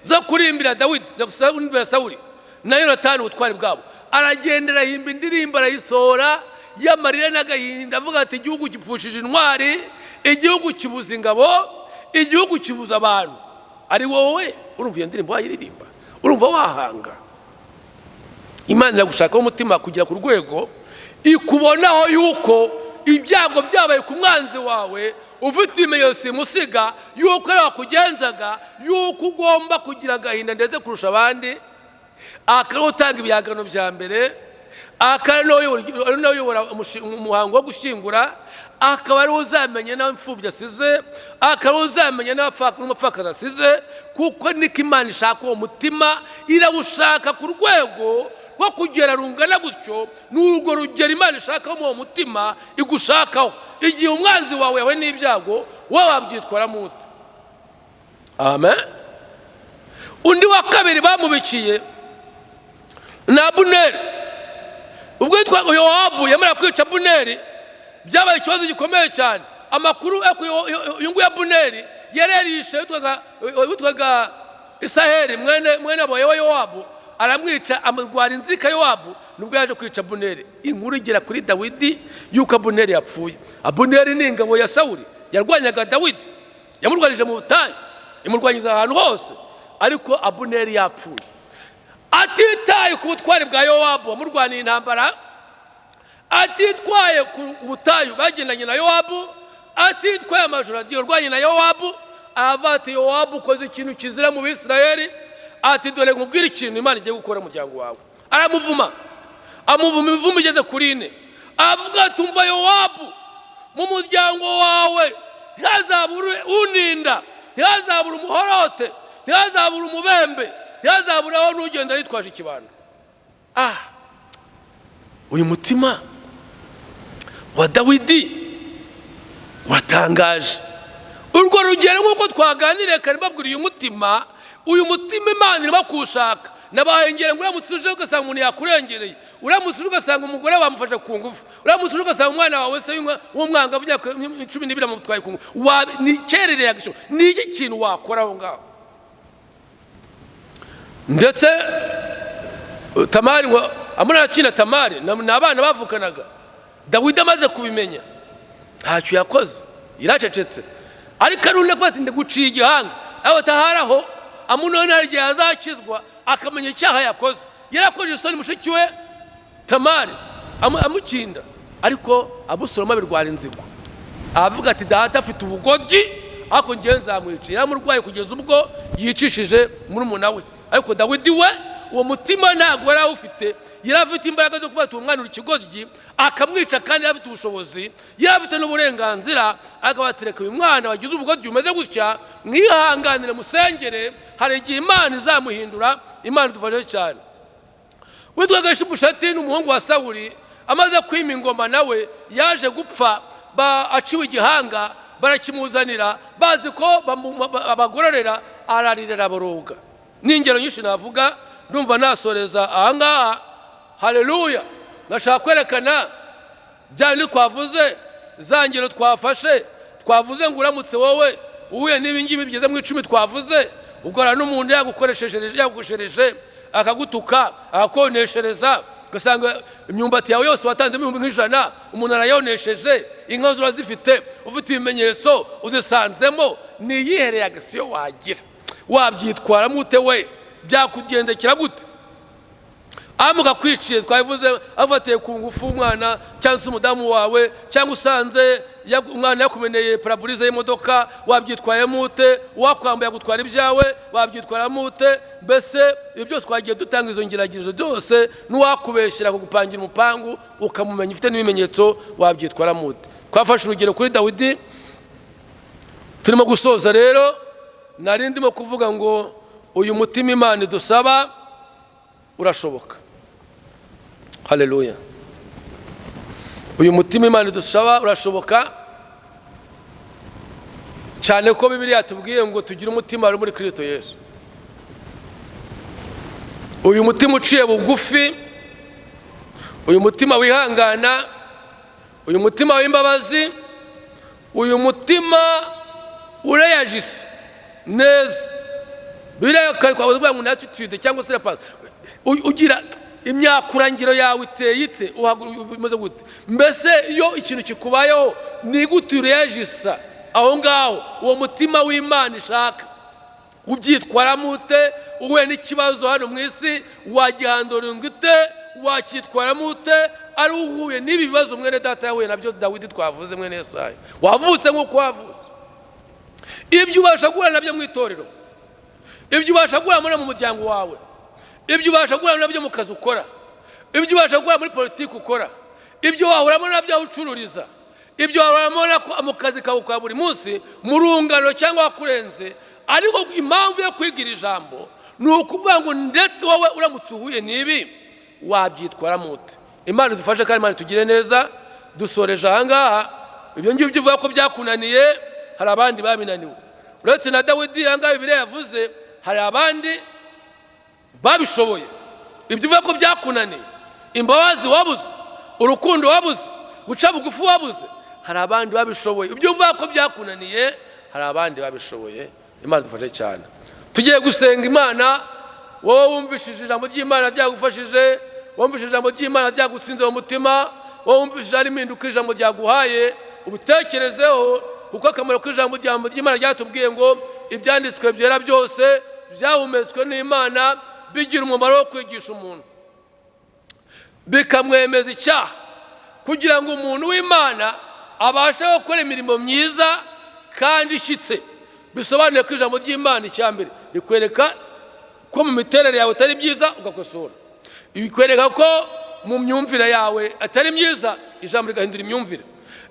zo kurimbira Dawidi, kurimbira Sawuli na Yonatani ubutwari bwabo. Aragenda arahimba indirimbo, arayisohora y'amarira n'agahinda, avuga ati igihugu gipfushije intwari, igihugu kibuza ingabo, igihugu kibuza abantu. Ari wowe urumva iyo ndirimbo wayiririmba? Urumva wahanga? Imana iragushakaho umutima kugera ku rwego ikubonaho yuko ibyago byabaye ku mwanzi wawe, ufite ibimenyetso simusiga yuko ari wakugenzaga, yuko ugomba kugira agahinda ndetse kurusha abandi, akaba utanga ibihangano bya mbere, akaba ari nawe uyobora umuhango wo gushyingura, akaba ari uzamenya n'imfubyi asize, akaba ari uzamenya n'umupfakazi asize, kuko niko Imana ishaka. Uwo mutima irawushaka ku rwego rwo kugera rungana gutyo. Ni urwo rugero Imana ishakamo uwo mutima igushakaho. Igihe umwanzi wawe yawe n'ibyago, wowe wabyitwaramo ute? Amen. Undi wa kabiri bamubikiye ni Abuneri. Ubwo yitwa Yowabu yamara kwica Abuneri, byabaye ikibazo gikomeye cyane. Amakuru uyu nguyu Abuneri yari yarishe witwaga Isaheli mwene wa Yowabu, aramwica, amurwara inzika Yowabu, nubwo yaje kwica Abuneri. Inkuru igera kuri Dawidi yuko Abuneri yapfuye. Abuneri ni ingabo ya Sawuli yarwanyaga Dawidi, yamurwanije mu butayu, imurwanyiza ahantu hose, ariko Abuneri yapfuye. Atitaye ku butwari bwa Yowabu wamurwaniye intambara, atitwaye ku butayu bagendanye na Yowabu, atitwaye amajoro agiye urwanye na Yowabu, aravuga ati Yowabu ukoze ikintu kizira mu Bisirayeli, ati dore nkubwire ikintu Imana igiye gukora umuryango wawe. Aramuvuma, amuvuma imivumo igeze kuri ine, avuga ati umva Yowabu, mu muryango wawe ntihazabure uninda, ntihazabure umuhorote, ntihazabure umubembe, ntihazabure aho n'ugenda yitwaje ikibando. Uyu mutima wa Dawidi uratangaje. Urwo rugero nk'uko twaganiriye kare, mbabwira uyu mutima Imana irimo kuwushaka. Nabaye ngo uramutse uje ugasanga umuntu yakurengereye, uramutse uje ugasanga umugore wamufashe ku ngufu, uramutse uje ugasanga umwana wawe se w'umwangavu imyaka 12 amutwaye ku ngufu, ni kerere yagisho, ni iki kintu wakora aho ngaho? Ndetse Tamari ngo Amunoni akina Tamari, ni abana bavukanaga. Dawidi amaze kubimenya ntacyo yakoze, iracecetse, ariko arunda ko ati ndaguciye igihanga aho ataharaho. Amunoni hari igihe azakizwa akamenya icyaha yakoze, yarakoje isoni mushiki we Tamari amukinda, ariko Abusalomu abirwara inzigo, aravuga ati data afite ubugoryi, ariko ngewe nzamwica. Yaramurwaye kugeza ubwo yicishije murumuna we. Ariko Dawidi we Uwo mutima ntabwo yari awufite. Yari afite imbaraga zo gufata uwo mwana uri ikigoryi akamwica, kandi yari afite ubushobozi, yari afite n'uburenganzira. Akabatereka uyu mwana wagize ubugoryi bumeze gutya, mwihanganire, musengere, hari igihe Imana izamuhindura. Imana idufashe cyane. Witwaga Ishibosheti ni umuhungu wa Sawuri. Amaze kwima ingoma, nawe yaje gupfa aciwe igihanga, barakimuzanira bazi ko abagororera, ararira, araboroga. Ni ingero nyinshi navuga, ndumva nasoreza ahangaha. Haleluya! Ndashaka kwerekana bya bindi twavuze, za ngero twafashe. Twavuze ngo uramutse wowe uhuye n'ibi ngibi bigeze mu 10 twavuze, ugorana n'umuntu, yagukoresheje, yagukoshereje, akagutuka, akakoneshereza, ugasanga imyumbati yawe yose watanzemo 100,000 umuntu arayonesheje, inka urazifite, ufite ibimenyetso, uzisanzemo, ni iyihe réaction wagira? Wabyitwaramo ute? We byakugendekera gute? Amuka kwiciye, twabivuze, afatiye ku ngufu umwana cyangwa se umudamu wawe, cyangwa usanze umwana yakumeneye pare-brise y'imodoka, wabyitwayemo ute? Wakwambaye agutwara ibyawe, wabyitwaramo ute? Mbese ibi byose twagiye dutanga izo ngeragezo byose. N'uwakubeshyira kugupangira umupangu, ukamumenya ufite n'ibimenyetso, wabyitwaramo ute? Twafashe urugero kuri Dawidi. Turimo gusoza rero, nari ndimo kuvuga ngo uyu mutima Imana idusaba urashoboka. Haleluya! Uyu mutima Imana idusaba urashoboka cyane, ko Bibiliya yatubwiye ngo tugire umutima wari muri Kirisito Yesu. Uyu mutima uciye bugufi, uyu mutima wihangana, uyu mutima w'imbabazi, uyu mutima ureyajise neza. Bibiliya twavuga ngo ni attitude cyangwa se ugira imyakurangiro yawe iteye ite, umeze gute? Mbese iyo ikintu kikubayeho, ni gute ureyajisa aho ngaho? Uwo mutima w'Imana ishaka ubyitwaramo ute? Uhuye n'ikibazo hano mu isi, wagihandura ute? Wacyitwaramo ute? Ari uhuye n'ibi bibazo mwene data yahuye nabyo, Dawidi twavuze, mwene Yesayi, wavutse nk'uko wavutse, ibyo ubasha guhura nabyo mu itorero, ibyo ubasha guhura mu muryango wawe, ibyo ubasha guhura nabyo mu kazi ukora, ibyo ubasha guhura muri politiki ukora, ibyo wahuramo nabyo aho ucururiza, ibyo wahuramo mu kazi kawe ka buri munsi, mu rungano cyangwa wakurenze. Ariko impamvu yo kwigira ijambo ni ukuvuga ngo ndetse wowe uramutse uhuye n'ibi, wabyitwaramo ute? Imana idufashe kandi Imana itugire neza. Dusoreje ahangaha. Ibyo ngibyo uvuga ko byakunaniye, hari abandi babinaniwe. Uretse na Dawidi ahangaha Bibiliya yavuze, hari abandi babishoboye. Ibyo uvuga ko byakunaniye, imbabazi wabuze, urukundo wabuze, guca bugufi wabuze, hari abandi babishoboye. Ibyo uvuga ko byakunaniye, hari abandi babishoboye. Imana idufashe cyane. Tugiye gusenga Imana. Wowe wumvishije ijambo ry'Imana ryagufashije, wumvishije ijambo ry'Imana ryagutsinze mu mutima, wowe wumvishije hari impinduka ijambo ryaguhaye, ubitekerezeho, kuko akamaro k'ijambo ry'Imana ryatubwiye ngo ibyanditswe byera byose byahumetswe n'Imana, bigira umumaro wo kwigisha umuntu, bikamwemeza icyaha, kugira ngo umuntu w'Imana abashe gukora imirimo myiza kandi ishyitse. Bisobanuye ko ijambo ry'Imana, icya mbere, rikwereka ko mu miterere yawe atari byiza, ugakosora. Bikwereka ko mu myumvire yawe atari myiza, ijambo rigahindura imyumvire.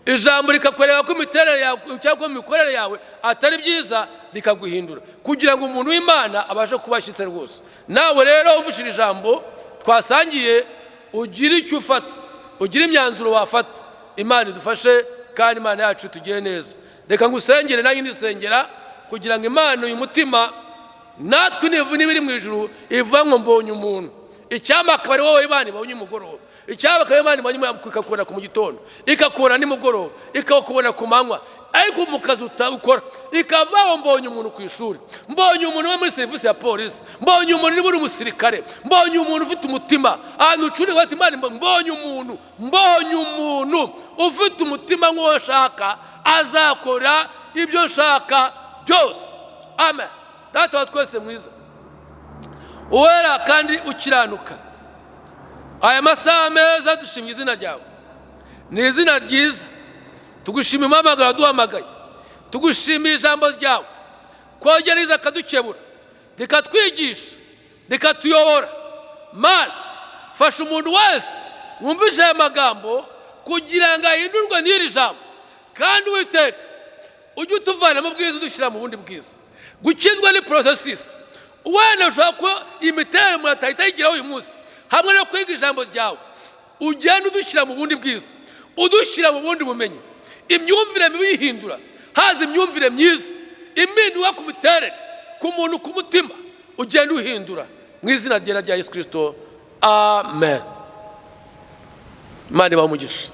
Ijambo rikakwereka ko imiterere yawe cyangwa mu mikorere yawe atari byiza, rikaguhindura, kugira ngo umuntu w'Imana abashe kuba ashyitse rwose. Nawe rero wumvishije ijambo twasangiye, ugire icyo ufata, ugire imyanzuro wafata. Imana idufashe kandi Imana yacu tugire neza. Reka ngusengere nanjye ndisengera, kugira ngo Imana uyu mutima natwe niba iri mu ijuru ivuga ngo mbonye umuntu. Icyampa akaba ari wowe Imana ibonye umugoroba, icyampa akaba Imana ibonye, ikakubona ku mu gitondo, ikakubona nimugoroba, ikakubona ku manywa, ariko mu kazi ukora ikavuga ngo mbonye umuntu ku ishuri, mbonye umuntu uri muri serivisi ya polisi, mbonye umuntu uri umusirikare, mbonye umuntu ufite umutima ahantu ucururiza, bati Imana mbonye umuntu, mbonye umuntu ufite umutima nk'uwo nshaka, azakora ibyo nshaka byose. Amen. Data wa twese mwiza, uwera kandi ukiranuka, aya masaha meza dushimye izina ryawe, ni izina ryiza. Tugushima umuhamagaro waduhamagaye, tugushimiye ijambo ryawe kongera riza akadukebura, rikatwigisha, rikatuyobora. Mana, fasha umuntu wese wumvise aya magambo kugira ngo ahindurwe n'iri jambo. Kandi Uwiteka, ujye utuvana mu bwiza udushyira mu bundi bwiza. Gukizwa ni process. Wenda ushobora kuba imiterere umuntu atahita ayigiraho uyu munsi. Hamwe no kwiga ijambo ryawe, ugenda udushyira mu bundi bwiza, udushyira mu bundi bumenyi, imyumvire mibi uyihindura, haza imyumvire myiza, impinduka ku miterere, ku muntu, ku mutima, ugenda uhindura mu izina ryera rya Yesu Kirisito, amen. Imana ibahe umugisha.